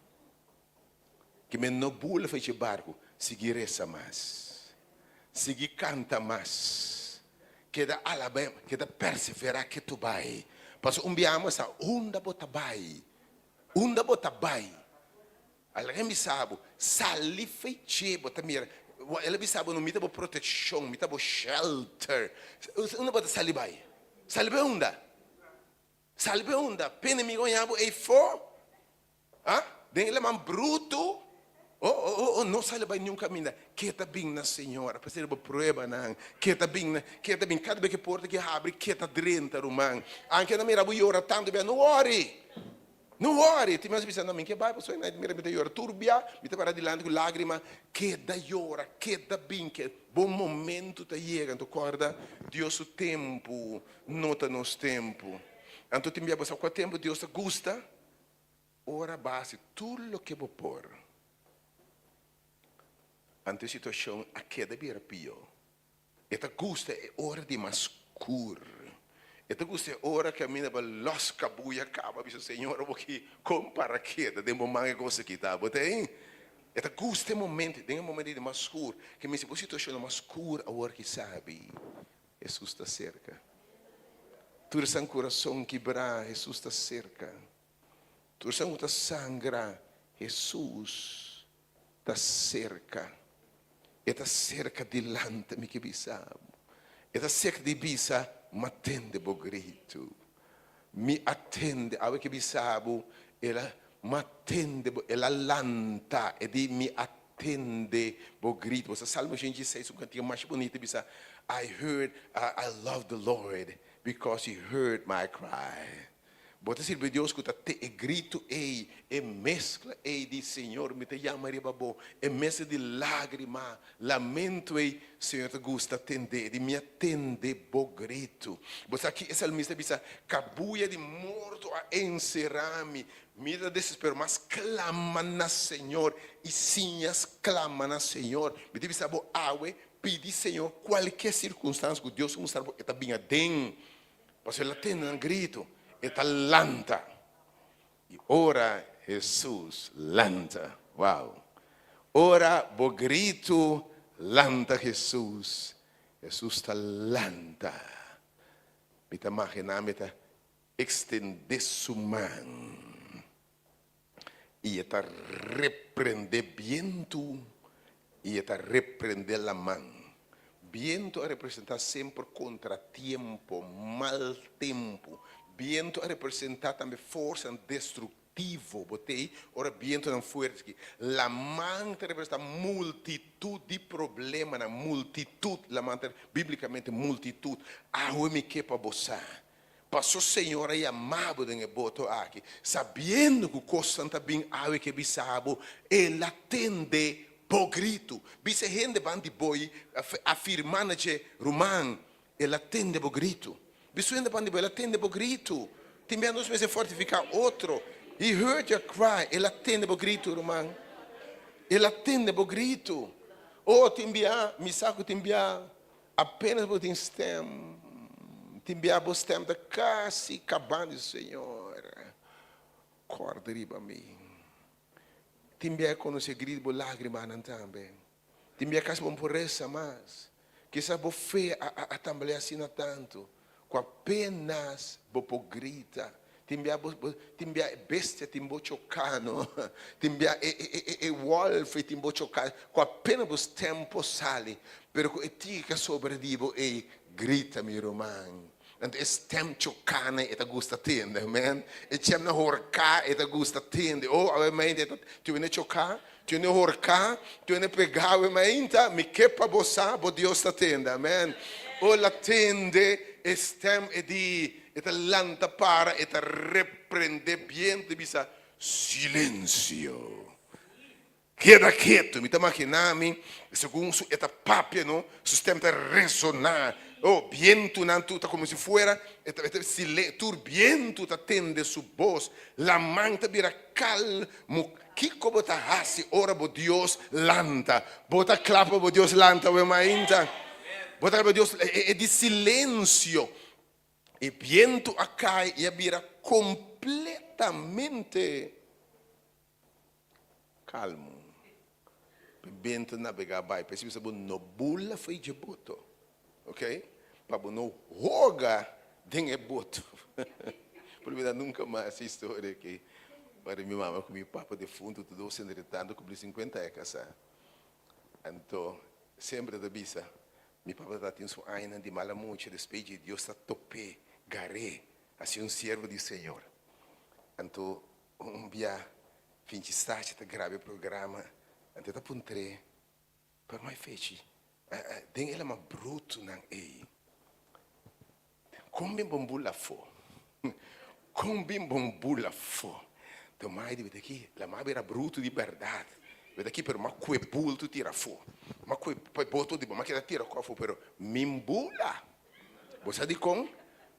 Ki men no bula for dje barku, sigui resa mas, sigui kanta mas, keda alab'é, keda perseverá ketu bai. Pasobra un biaha bo sa unda bo ta bai, unda bo ta bai. Algen bisa bo, sali for dje, bo ta mira, el a bisa bo, no, mi ta bo protekshon, mi ta bo shelter. Unda bo ta sali bai? Sali bai unda? Sali bai unda? P'enemigo haña bo eifó? Ha? Den e laman brutu? Oh, oh, oh, oh, no sali bai niun kaminda. Ke ta bin na Señor, apesar di bo pruebanan. Ke ta bin na, ke ta bin. Kada bes ke porta ke habri, ke ta drenta, ruman. Anke nan mira bo yora tantu bia, no wòri. No wòri. Tin mes bisa, no, mi ke bai pasobra nan mira mi ta yora tur bia, mi ta para dilanti ku lágrima. Keda yora, keda bin, ke bo momentu ta yega. Anto kòrda, Dios su tempu no ta nos tempu. Anto tin bia bo sa kua tempu Dios ta gusta? Ora bo hasi tur loke bo por, anto e situashon a keda bira pió. E ta gusta e ora di mas skur. E ta gusta e ora ku kaminda bo lòs kabuya kaba, bisa, Señor, abo ki kon para keda den bo man e kos aki ta? Bo ta ei? E ta gusta e momento, den e momento di mas skur, ke mester bo situashon a mas skur awor ki sabi Hesus ta serka. Tur esnan kurason kibrá, Hesus ta serka. Tur esnan ku ta sangra, Hesus ta serka. E ta serka dilanti mi ke bisa bo. E ta serka di bisa, M'a tende bo gritu. Mi a tende. Awe ke bisa bo, el a, M'a tende bo. El a lanta. E di, Mi a tende bo gritu. Bo sa Salmo 86, un kantiga masha bunita, bisa, I heard, I love the Lord because he heard my cry. Bo ta sirbi Dios ku ta te e gritu ei, e meskla ei di Señor mi ta yama riba bo, e meskla di lágrima, lamento ei, Señor ta gusta tende, di mi a tende bo gritu. Bo sa ki e salmista a bisa, Kabuya di morto a enserá mi, mi ta desespero, m'a sklama na Señor i siña sklama na Señor. Mi ta bisa bo awe, pidi Señor kualke sirkunstansia ku Dios a mustra bo, e ta bin aden. Pasobra el a tende nan gritu, e ta lanta. I ora Hesus lanta, wow! Ora bo gritu lanta Hesus, Hesus ta lanta. Mi ta maginá mi ta ekstendé su man i e ta reprendé bientu i e ta reprendé laman. Bientu a representá semper kontratiempo, mal tempu. Bientu a representá tambe forsanan destruktivo. Bo tei ora bientunan fuerte aki. Laman ta representá multitut di problemanan, multitut, laman ta bíblikamente multitut. Awe mi ke pa bo sa Paso Señor a yama bo den e boto aki, sabiendo ku kosnan ta bin awe ke bisa bo, El a tende bo gritu. Bisa e hende ban di bo i afirma na dje, Ruman, El a tende bo gritu. Bisa su hende ban di bo, El a tende bo gritu. Tin bia nos mester fortifiká otro. He heard your cry. El a tende bo gritu, ruman. El a tende bo gritu. Oh, tin bia, mi sa ku tin bia. Apenas bo tin stem, tin bia bo stem ta kasi kabando, Señor, kòrda riba mi. Tin bia e konosé grito di bo lágrimanan tambe. Tin bia kasi bo no por resa mas. Kisas bo fe a tambaleá asina tantu ku apenas bo por grita. Tin bia bo tin bia e bestia tin bo choká no. Tin bia e e e wolf ei tin bo choká ku apenas bo stem por sali pero ku e tigre ka sobra di bo ei grita mi ruman. Anto e stem choká nan e ta gusta tende amen. E chemnan horká e ta gusta tende. Oh awe mainta e ta tin wende choká tin wende horká tin wende pegá awe mainta mi ke pa bo sa bo Dios ta tende amen. Oh la tende e stem e di. E ta lanta para, e ta reprendé bientu i bisa, Silensio! Keda ketu! Mi ta maginá mi, segun su e ta papia, no, su stem ta resoná. Oh, bientunan tur ta komo si fuera e ta, e ta silen, tur bientu ta tende su bos. Laman ta bira kalmu. Kiko bo ta hasi ora bo Dios lanta? Bo ta kla pa bo Dios lanta awe mainta? Bo ta kla pa Dios, e, e di silensio. E bientu a kai i a bira kompletamente kalmu. E bientu nabegá bai. P'esei bisa bo no bula fo'i dje boto, ok? Pa bo no hoga den e boto. Por olbidá nunka mas e historia aki. Ora mi mama ku mi papa defuntu tur dos entre tantu kumpli sinkuenta aña kasá. Anto semper ta bisa, Mi papa tabatin su añanan di mala mucha, despues dje Dios ta top'é, gar'é, hasié un siervo di Señor. Anto un bia Finchi Stacia ta graba e programa, anto e ta puntr'é, Pero mai Fechi, den e lama brutunan ei, Kon bin bon bula afó? Kon bin bon bula afó? Te mai di beta aki, la mai bira brutu di bèrdat. Beta aki, pero m'a kue bultu tira afó. M'a kue boto di bo, m'a keda tira ku afó, pero min bula. Bo sa dikon?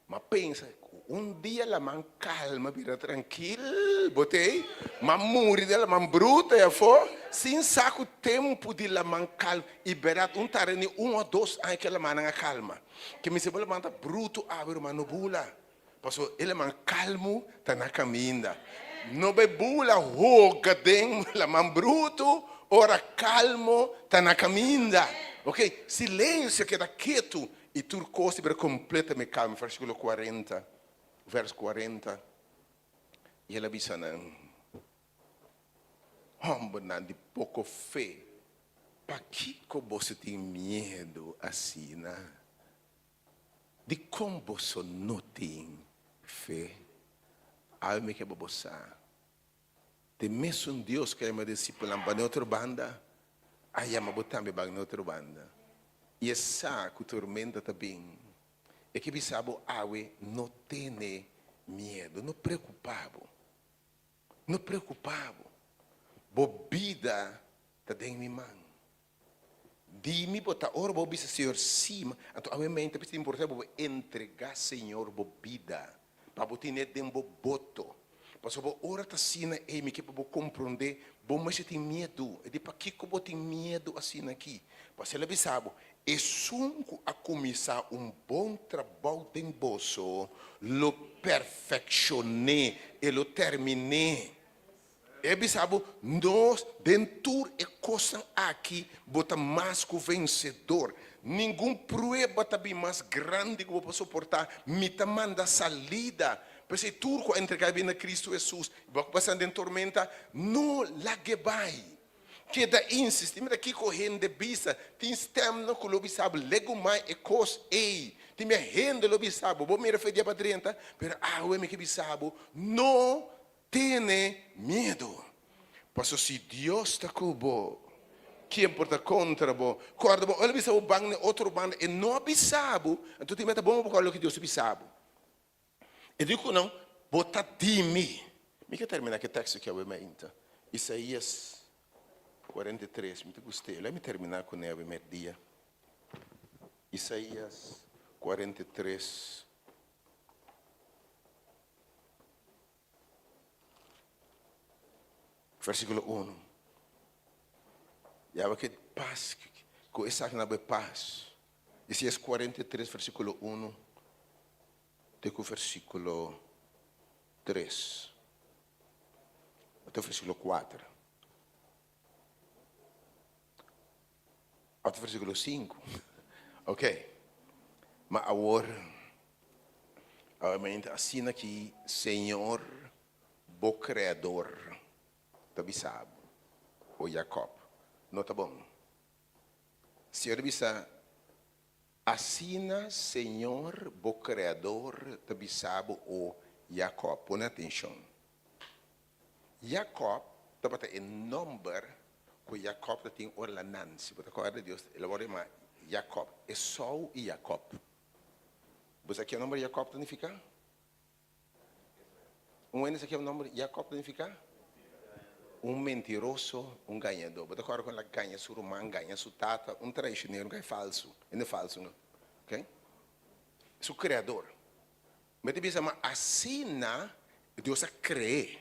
M'a pensa ku un dia laman kalma bira trankil, bo t'ei? M'a muri den laman brutu ei afó, sin sa ku tempu di laman kalma. I bèrdat, un tarde ni un o dos aña ku e lamannan a kalma. Ke mester bo lamanta brutu awe ruman no bula paso e laman kalmu ta na kaminda no bai bula hoga den laman brutu ora kalmo ta na kaminda ok silensio keda ketu i tur kos ta bira kompletamente kalmu versikulo kuarenta vers kuarenta i el a bisa nan. Hòmbernan di poko fe, pakiko boso tin miedu asina? Dikon boso no tin fe? Awe mi ke pa bo sa, te mesun Dios ku a yama disipelnan pa n'e otro banda, a yama bo tambe ban n'e otro banda. I e sa ku tormenta ta bin. E ke bisa bo awe, no tene. miedu, no preokupá bo. No preokupá bo. Bo bida ta den mi man. Di mi bo ta ora bo bisa Señor sí, ma anto awe mente ta importante pa bo entregá Señor bo bida, pa bo tene den bo boto. Pasobra bo ora ta asina ei, mi ke pa bo komprondé, bo mester tin miedu. E di, Pakiko bo tin miedu asina aki? Pasobra el a bisa bo, Esun ku a kuminsá un bon trabou den boso lo perfekshon'é, e lo termin'é. E bisa bo, Nos den tur e kosnan aki bo ta mas ku vensedor. Ningun prueba ta bin mas grandi ku bo por soportá. Mi ta manda salida. P'esei tur ku a entregá e bida na Kristu Hesus i bo a pasa den tormenta, no lag'é bai. Keda insistí. Mira kiko hende bisa. Tin stèmnan ku lo bisa bo, Legumai e kos ei. Tin bia hende lo bisa bo, Bo mira fe dia pa drenta, pero awe mi ke bisa bo, No Tene miedu, paso si Dios ta ku bo, ken por ta kontra bo? Kòrda bo, ora el a bisa bo ban na e otro banda, e no a bisa bo, anto tin meta bon bo kòrda loke Dios a bisa bo. E di ku nan, Bo ta di mi. Mi ke terminá ku e teksto aki awe mainta, Isaías 43, mi ta gust'é, lei mi terminá kuné awe mèrdia. Isaías 43. Versíkulo unu. Ya bo ke pas, ku esaki nan bo e pas. Isaías 43 versíkulo unu te ku versíkulo tres. Te versíkulo kuater. Òf versíkulo sinku. Ok. Ma awor, obviamente, asina ki Señor, bo Kreador, ta bisa bo, O Jakòb, no ta bon. Señor ta bisa, Asina Señor, bo Kreador, ta bisa bo, O Jakòb. Pone atenshon. Jakòb tabata e nòmber ku Jakòb ta tin ora el a nansi. Bo ta kòrda Dios? El a wòrdu yamá Jakòb, Esou i Jakòb. Bo sa ke nòmber Jakòb ta nifiká? Un hende sa ke nòmber Jakòb ta nifiká? Un mentiroso, un gañadó. Bo ta kòrda kon el a gaña su ruman, gaña su tata? Un traishonero, un kai falsu. Hende falsu, no? Oké? Su Kreador. Mi ta bisa ma asina Dios a kre'é,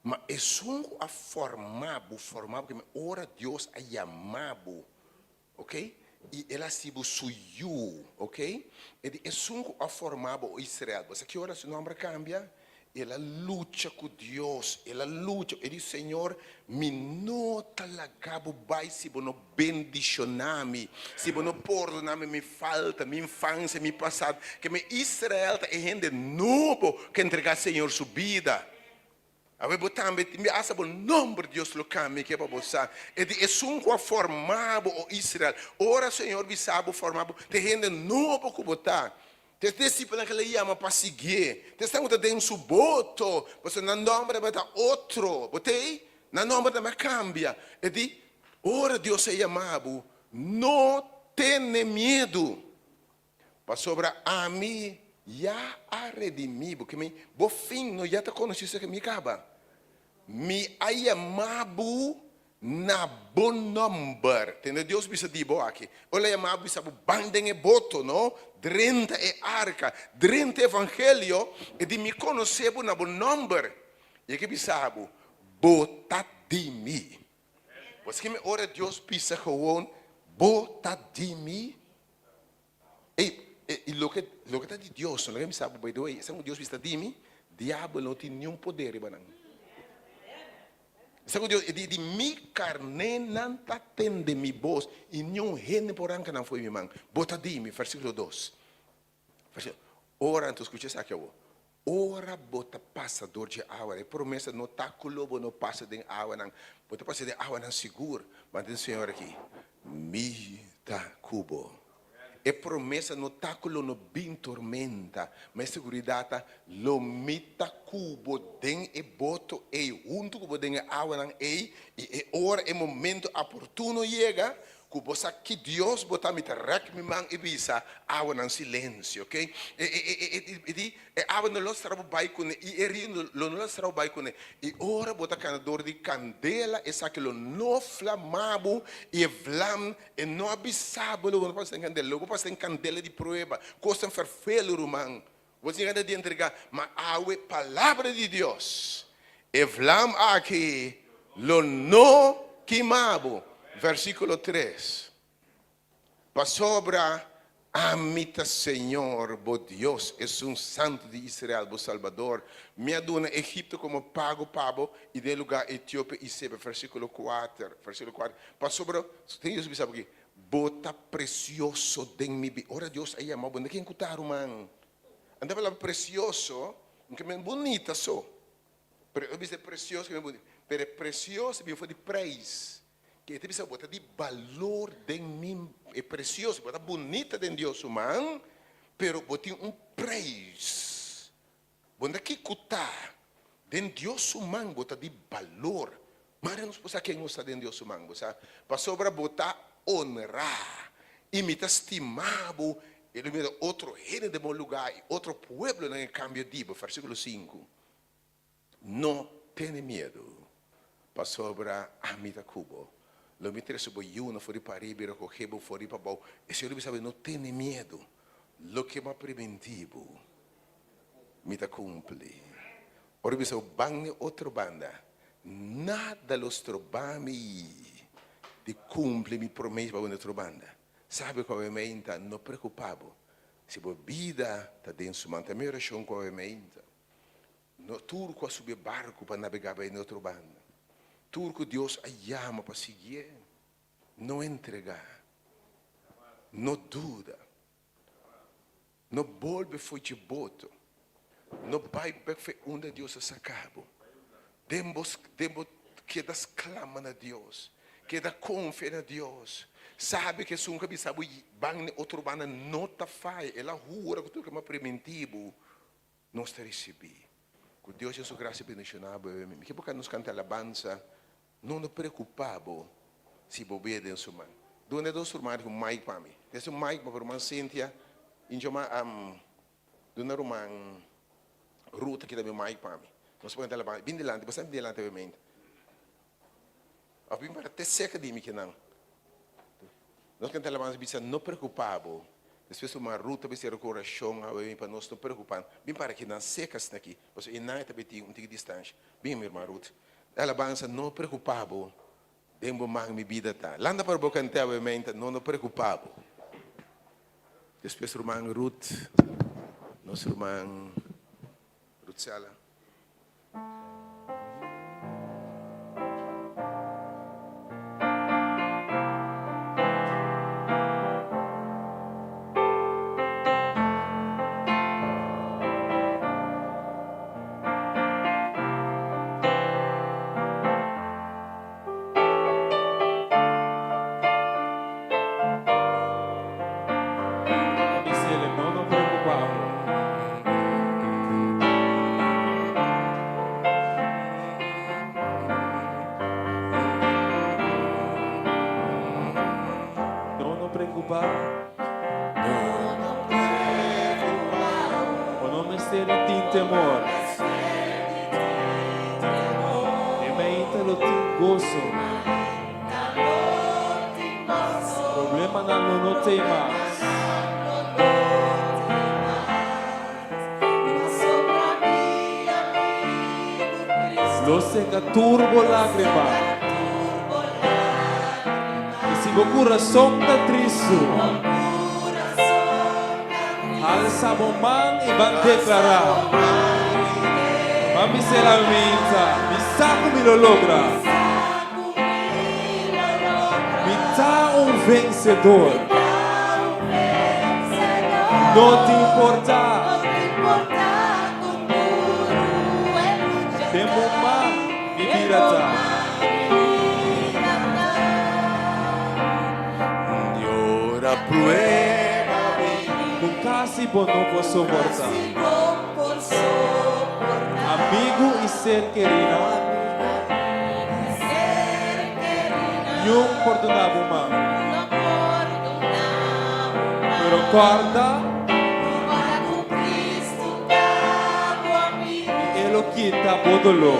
ma esun ku a forma bo, forma bo keme ora Dios a yama bo, ok, i el a hasi bo su yu, ok, e di esun ku a forma bo, o Israel, bo sa ki ora su nòmber a kambia? El a lucha ku Dios, el a lucha, e di, Señor, mi no ta laga bo bai si bo no bendishoná mi, si bo no pordoná mi mi falta, mi infansia, mi pasado. Ke mi Israel ta e hende nobo ku a entregá Señor su bida. Awe bo tambe tin bia asta bo nomber Dios lo kambia ke pa bo sa. E di esun ku a forma bo, o Israel. Ora Señor bisa bo forma bo, ta e hende nobo ku bo ta. Ta e disipelnan ku el a yama pa siguié. Ta esnan ku ta den su boto, pasobra nan nòmber tabata otro. Bo ta ei? Nan nòmber tambe a kambia. E di, Ora Dios a yama bo, no tene miedu, pasobra ami ya a redimí bo. Keme, bo fin no ya ta konosí esaki mi kaba. Mi a yama bo Na bo nomber. Tende Dios bisa di bo aki. Ora el a yama bo bisa bo ban den e boto, no? Drenta e arka, drenta e evangelio, e di mi konosé bo na bo nomber. I e ke bisa bo, bo ta di mi. Bo sa keme ora Dios bisa gewoon, bo ta di mi? Ey, i loke, loke ta di Dios, no loke mi sa bo, by the way, esnan ku Dios bisa ta di mi, diabel no tin niun poder riba nan. Esnan ku Dios, e di, di mi karnénan ta tende mi bos, i niun hende por ranka nan fo'i mi man. Bo ta di mi, versíkulo dos. Versíkulo, ora, anto skucha esaki awor, ora bo ta pasa dor dje awa, e promesa no ta ku lo bo no pasa den awanan, bo ta pasa den awanan sigur, ma den Señor aki, mi ta ku bo. E promesa no ta ku lo no bin tormenta, ma e seguridat ta, Lo mi ta ku bo den e boto ei, huntu ku bo den e awanan ei, i e ora e momento aportuno yega, Ku bo sa ki Dios bo ta, mi ta rèk mi man i bisa awanan silensio, ok? E e e e e e di, e awa no lo stra bo bai kuné i e riu lo no lo stra bo bai kuné. I ora bo ta kana dor di kandela, esaki lo no flamá bo i e vlam e no a bisa bo lo bo no pasa den kandela, lo bo pasa den kandela di prueba. Kosnan ferfelu, ruman. Bo tin gana di entregá, ma awe palabra di Dios, e vlam aki lo no kima bo. Versíkulo tres, Pasobra ami ta Señor bo Dios, Esun Santu di Israel, bo Salbador. Mi a duna Egipto komo pago pa bo, i den e lugá Etiopia i Seba. Versíkulo kuater, versíkulo kuater, Pasobra, tin Dios bisa bo aki, Bo ta presioso den mi bi. Ora Dios a yama bo, no ken ku ta ruman. Anda palabra presioso, no ke men bunita so. Pero e bisa presioso ke men bunita. Pero e presioso bin for di prijs. Ke e ta bisa bo ta di balor den mi, e presioso, bo ta bunita den Dios su man, pero bo tin un prijs. Bo ta kiko ta den Dios su man, bo ta di balor. Mara nos por sa ken nos ta den Dios su man, bo sa? Pasobra bo ta onrá i mi ta stima bo, i lo mi da otro hende den bo lugá i otro pueblonan en kambio di bo. Versíkulo sinku, No tene miedu, pasobra ami ta ku bo. Lo mi trese bo yunan for di pariba i rekohé bo for di pabou. E Señor a bisa bo, No tene miedu, loke mi a primintí bo, mi ta kumpli. Ora mi bisa bo ban n'e otro banda, nada lo stroba mi di kumpli mi promesa pa bo n'e otro banda. Sabi ku awe meinta, no preokupá bo. Si bo bida ta den su man, ta mi orashon ku awe meinta. No tur ku a subi e barku pa nabegá bai n'e otro banda, tur ku Dios a yama pa siguié, no entregá, no duda. No bolbe fo'i dje boto. No bai bek fo'i unda Dios a saka bo. Den bo, den bo keda sklama na Dios. Keda konfia na Dios. Sabi ku esun ku a bisa bo ban n'e otro banda no ta faya. El a hura ku tur ke mi a primintí bo, nos ta risibí. Ku Dios den su grasia bendishoná bo. Mi ke bo nos kanta alabansa. No no preocupa bo si bo bia den su man. Duna e dos ruman un mic pa mi. Des un mic pa ruman Cynthia y djoma duna ruman Ruth aki tambe un mic pa mi. Nos por canta alabansa. Bin dilanti, bo sa bin dilanti obviamente. Of bin para te cerca di mi kinan. Nos canta alabansa bisa no preocupa bo. Despues ruman Ruth ta bisa e oracion awe mi pa nos no preocupa. Bin para kinan cerca asina aki. Pasobra enan e ta bin tin un tiki distancia. Bin mi ruman Ruth. Alabansa no preocupa bo den bo man mi bida ta landa para bo cante awe meinta no no preocupa bo despues ruman Ruth nos ruman Ruthsella. A bis'el, No no preocupa bo. No no preocupa. Bo no mester di tin temor. E meinta lo tin goso. Problemanan lo no tei mas. Lo seca tur bo lagrima. I si bo kurason ta tristu, halsa bo man i ban deklará, Ban bis'é la minta, Mi sa ku mi lo logra. Mi ta un vensedor. No ta importá. Den bo man mi bida ta. Ku kasi bo no por soportá. Amigu i ser kerina. Niun por duna bo man. Pero kòrda. I E lo kita bo doló.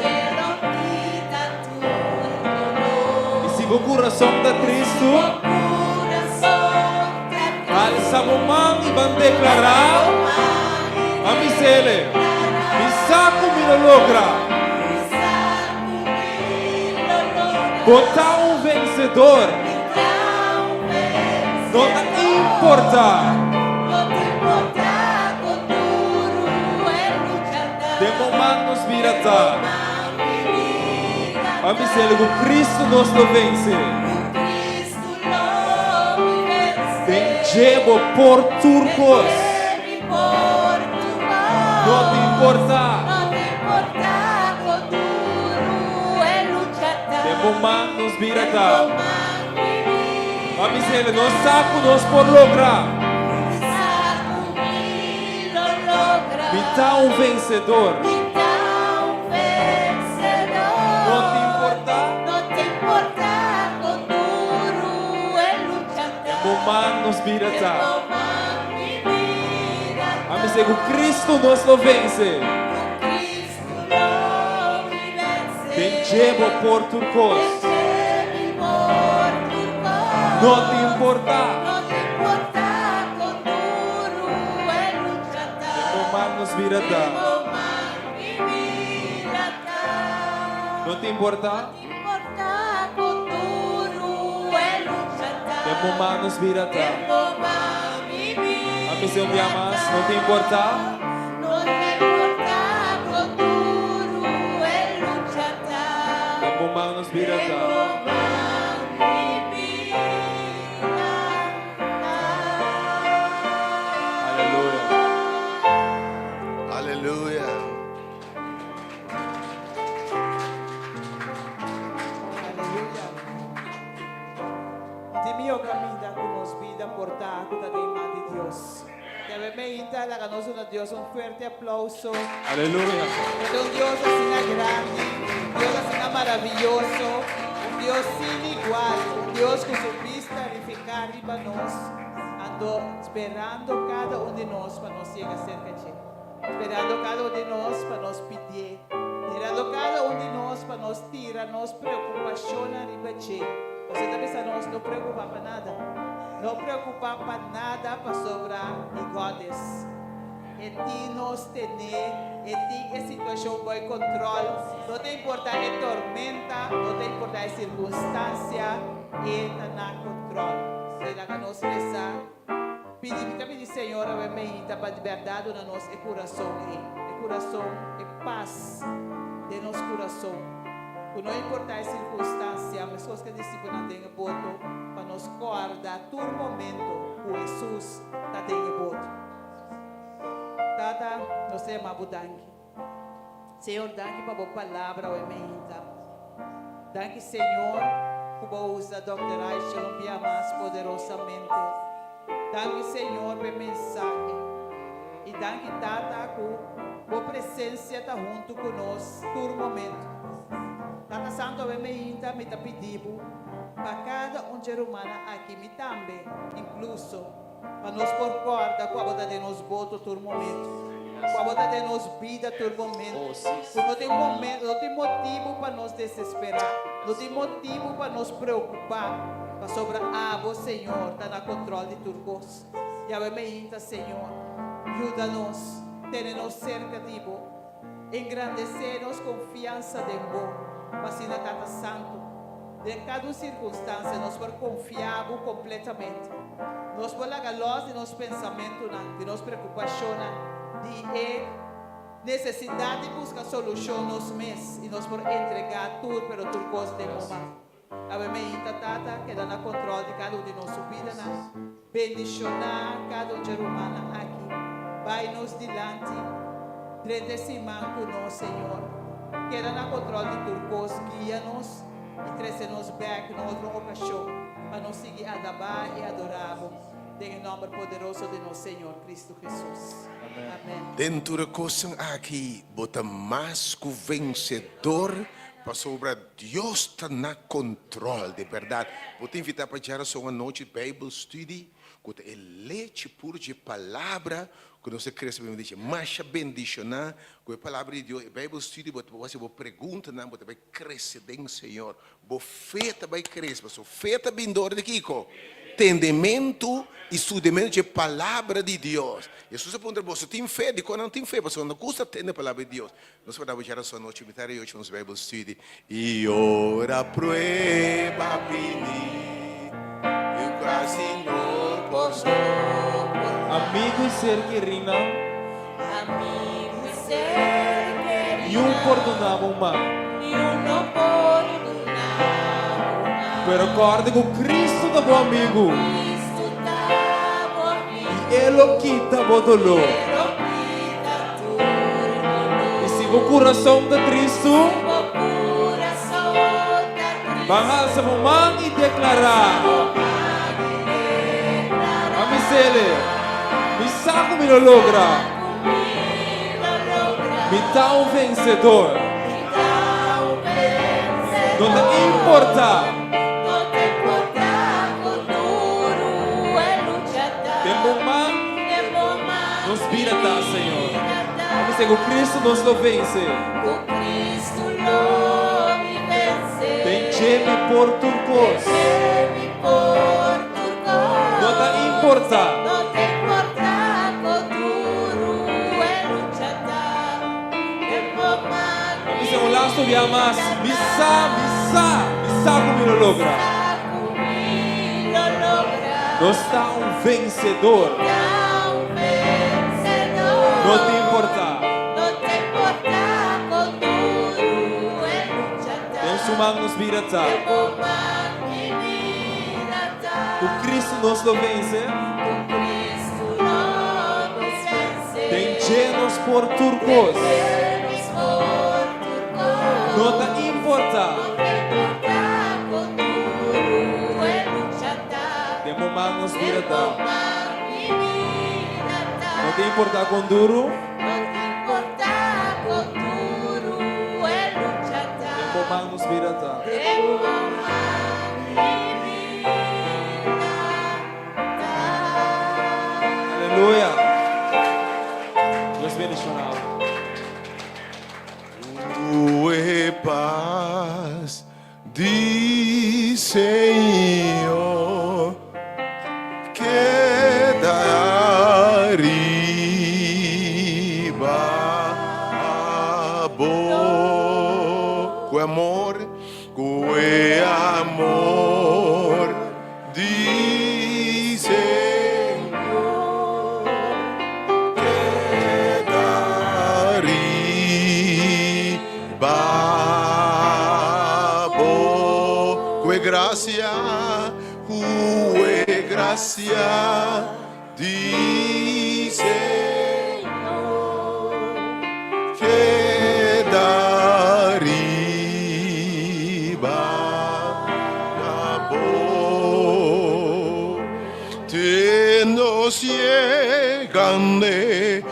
I si bo kurason ta tristu. Alsa bo man i ban deklará. A bis'Ele, Mi sa ku mi lo logra. Bo ta un vensedor. No ta importá. Den bo man nos bida ta. Pa bis'Ele ku Cristo nos lo vense. Den dje bo por tur kos. No ta importá. Den bo man nos bida ta. Pa bis'Ele nos sa ku nos por logra. Mi ta un vensedor. No ta importá. Den bo man nos bida ta. A mi ku Cristo nos lo vense. Den dje bo por tur kos. No ta importá. Den bo man nos bida ta. No ta importá. Den bo man nos bida ta. A mi un bia mas. No ta importá. Den bo man nos bida ta. Aleluya. Aleluya. Aleluya. Di mi caminda ku nos bida por ta ku ta den man di Dios. Debe meita laga nos duna Dios un fuerte aplauso. Aleluya. E ta un Dios asina grandi, un Dios asina maravioso, un Dios sin igual, un Dios ku su bista rifiká riba nos, ando sperando kada un di nos pa nos yega serka dje. Sperando kada un di nos pa nos pidié. Sperando kada un di nos pa nos tira nos preokupashonnan riba dje. Pasobra e ta bisa nos no preokupá pa nada. No preokupá pa nada pasobra e God is. E tin nos tené, e tin e situashon bou kontròl. No ta importá e tormenta, no ta importá e sirkunstansia, e ta na kontròl. Si laga nos resa, pidi, mi ta pidi Señor awe meinta pa di bèrdat duna nos e kurason ei, e kurason, e pas den nos kurason, ku no importá e sirkunstansia, meskos ku e disipelnan den e boto, pa nos kòrda tur momento ku Hesus ta den e boto. Tata, nos ta yama bo danki. Señor, danki pa bo palabra awe meinta. Danki, Señor, ku bo usa Dòkter Raichel un bia mas poderosamente. Danki, Señor, pa e mensahe. I danki, Tata, ku bo presensia ta huntu ku nos tur momento. Tata Santu, awe meinta mi ta pidi bo pa kada un dje rumannan aki, mi tambe inkluso, Pa nos por kòrda ku abo ta den nos boto tur momentu, ku abo ta den nos bida tur momentu, ku no tin momento, no tin motibu pa nos desesperá, no tin motibu pa nos preokupá, pasobra abo, Señor, ta na kontròl di tur kos. Yahweh meinta, Señor, yuda nos, tene nos serka di bo, engrandesé nos konfiansa den bo, pa asina Tata Santu, Den kada un sirkunstansia nos por konfia bo kompletamente. Nos por laga lòs di nos pensamentunan, di nos preokupashonnan, di e nesesidat di buska solushon nos mes i nos por entregá tur pero tur kos den bo man. Awe meinta, Tata, keda na kontròl di kada un di nos su bidanan. Bendishoná kada un dje rumannan aki. Bai nos dilanti. Drenta e siman ku nos, Señor. Keda na kontròl di tur kos. Guia nos i trese nos bèk na otro okashon pa nos sigui alabá i adorá Bo den e nòmber poderoso di nos Señor Cristo Hesus. Amèn. Den tur e kosnan aki bo ta mas ku vensedor pasobra Dios ta na kontròl. Di bèrdat, bo ta invitá pa djarason anochi Bijbelstudie. ku ta e lechi puru dje Palabra ku nos ta krese pa mi. Masha bendishoná ku e Palabra di Dios, e Bijbel study, bo ta por hasi bo preguntanan, bo ta bai krese den Señor. Bo fe ta bai krese, pasobra fe ta bin dor di kiko? Tendementu i studiamentu dje Palabra di Dios. Hesus a puntra, Boso tin fe? Dikon nan tin fe? Pasobra nan no gusta tende Palabra di Dios. Nos por daba djarason anochi mitar i ocho nos Bijbel study. I ora prueba bini, i kasi no por soportá. Amigu i ser kerinan. Amigu i ser kerinan. Niun por duna bo un man. Niun no por duna bo un man. Pero kòrda ku Kristu ta bo amigu. Kristu ta bo amigu. I E lo kita bo doló. I E lo kita tur doló. I si bo kurason ta tristu. Si bo kurason ta tristu. Ban halsa bo man i deklará. Halsa bo man i deklará. Ami sele. Mi sa ku mi lo logra. Mi ta un vensedor. No ta importa. Den bo man nos bida ta, Señor. Ami sa ku Cristo nos lo vense. Den dje mi por tur kos. No ta importa. No ta importa con duro e lucha ta, den bo man A bisa un lasto bia mas, Mi sa, mi sa, mi sa cu mi lo logra. Nos ta un vencedor. No ta importa. Den su man nos bida ta. Ku Kristu nos lo vense. Den dje nos por tur kos. No ta importa. Den bo man nos bida ta. No ta importa kon duru. Den bo man nos bida ta. Aleluya. Dios bendiciona bo. Ue paz di Señor keda riba bo. Cu amor Cu e amor di Señor keda riba bo. Cu e gracia, cu e gracia Di Señor keda riba bo te nos yegan e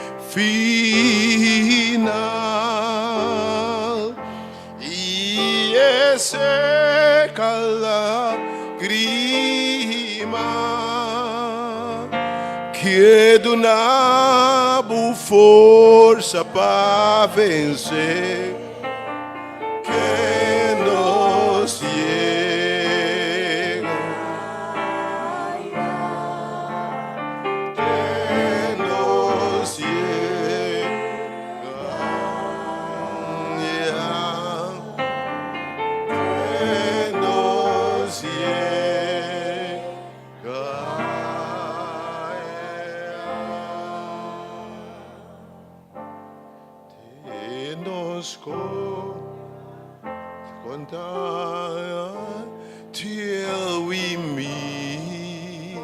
final i e seka lagrima Ke duna bo forsa pa vense Ke nos yega Ke nos yega Ke nos yega Te nos conta till we meet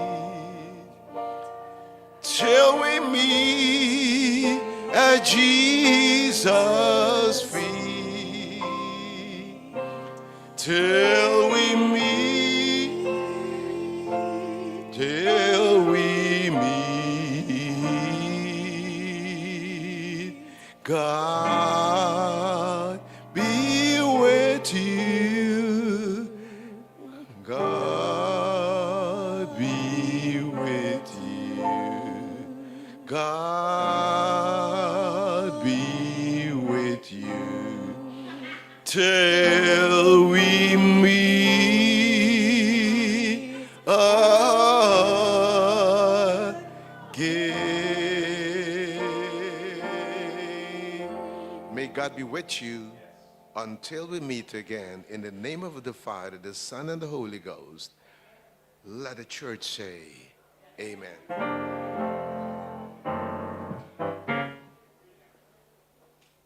Till we meet at Jesus' feet. Till we meet, till we meet. God be with you. God be with. Until we meet again. May God be with you until we meet again. In the name of the Father, the Son, and the Holy Ghost. Let the church say, "Amen."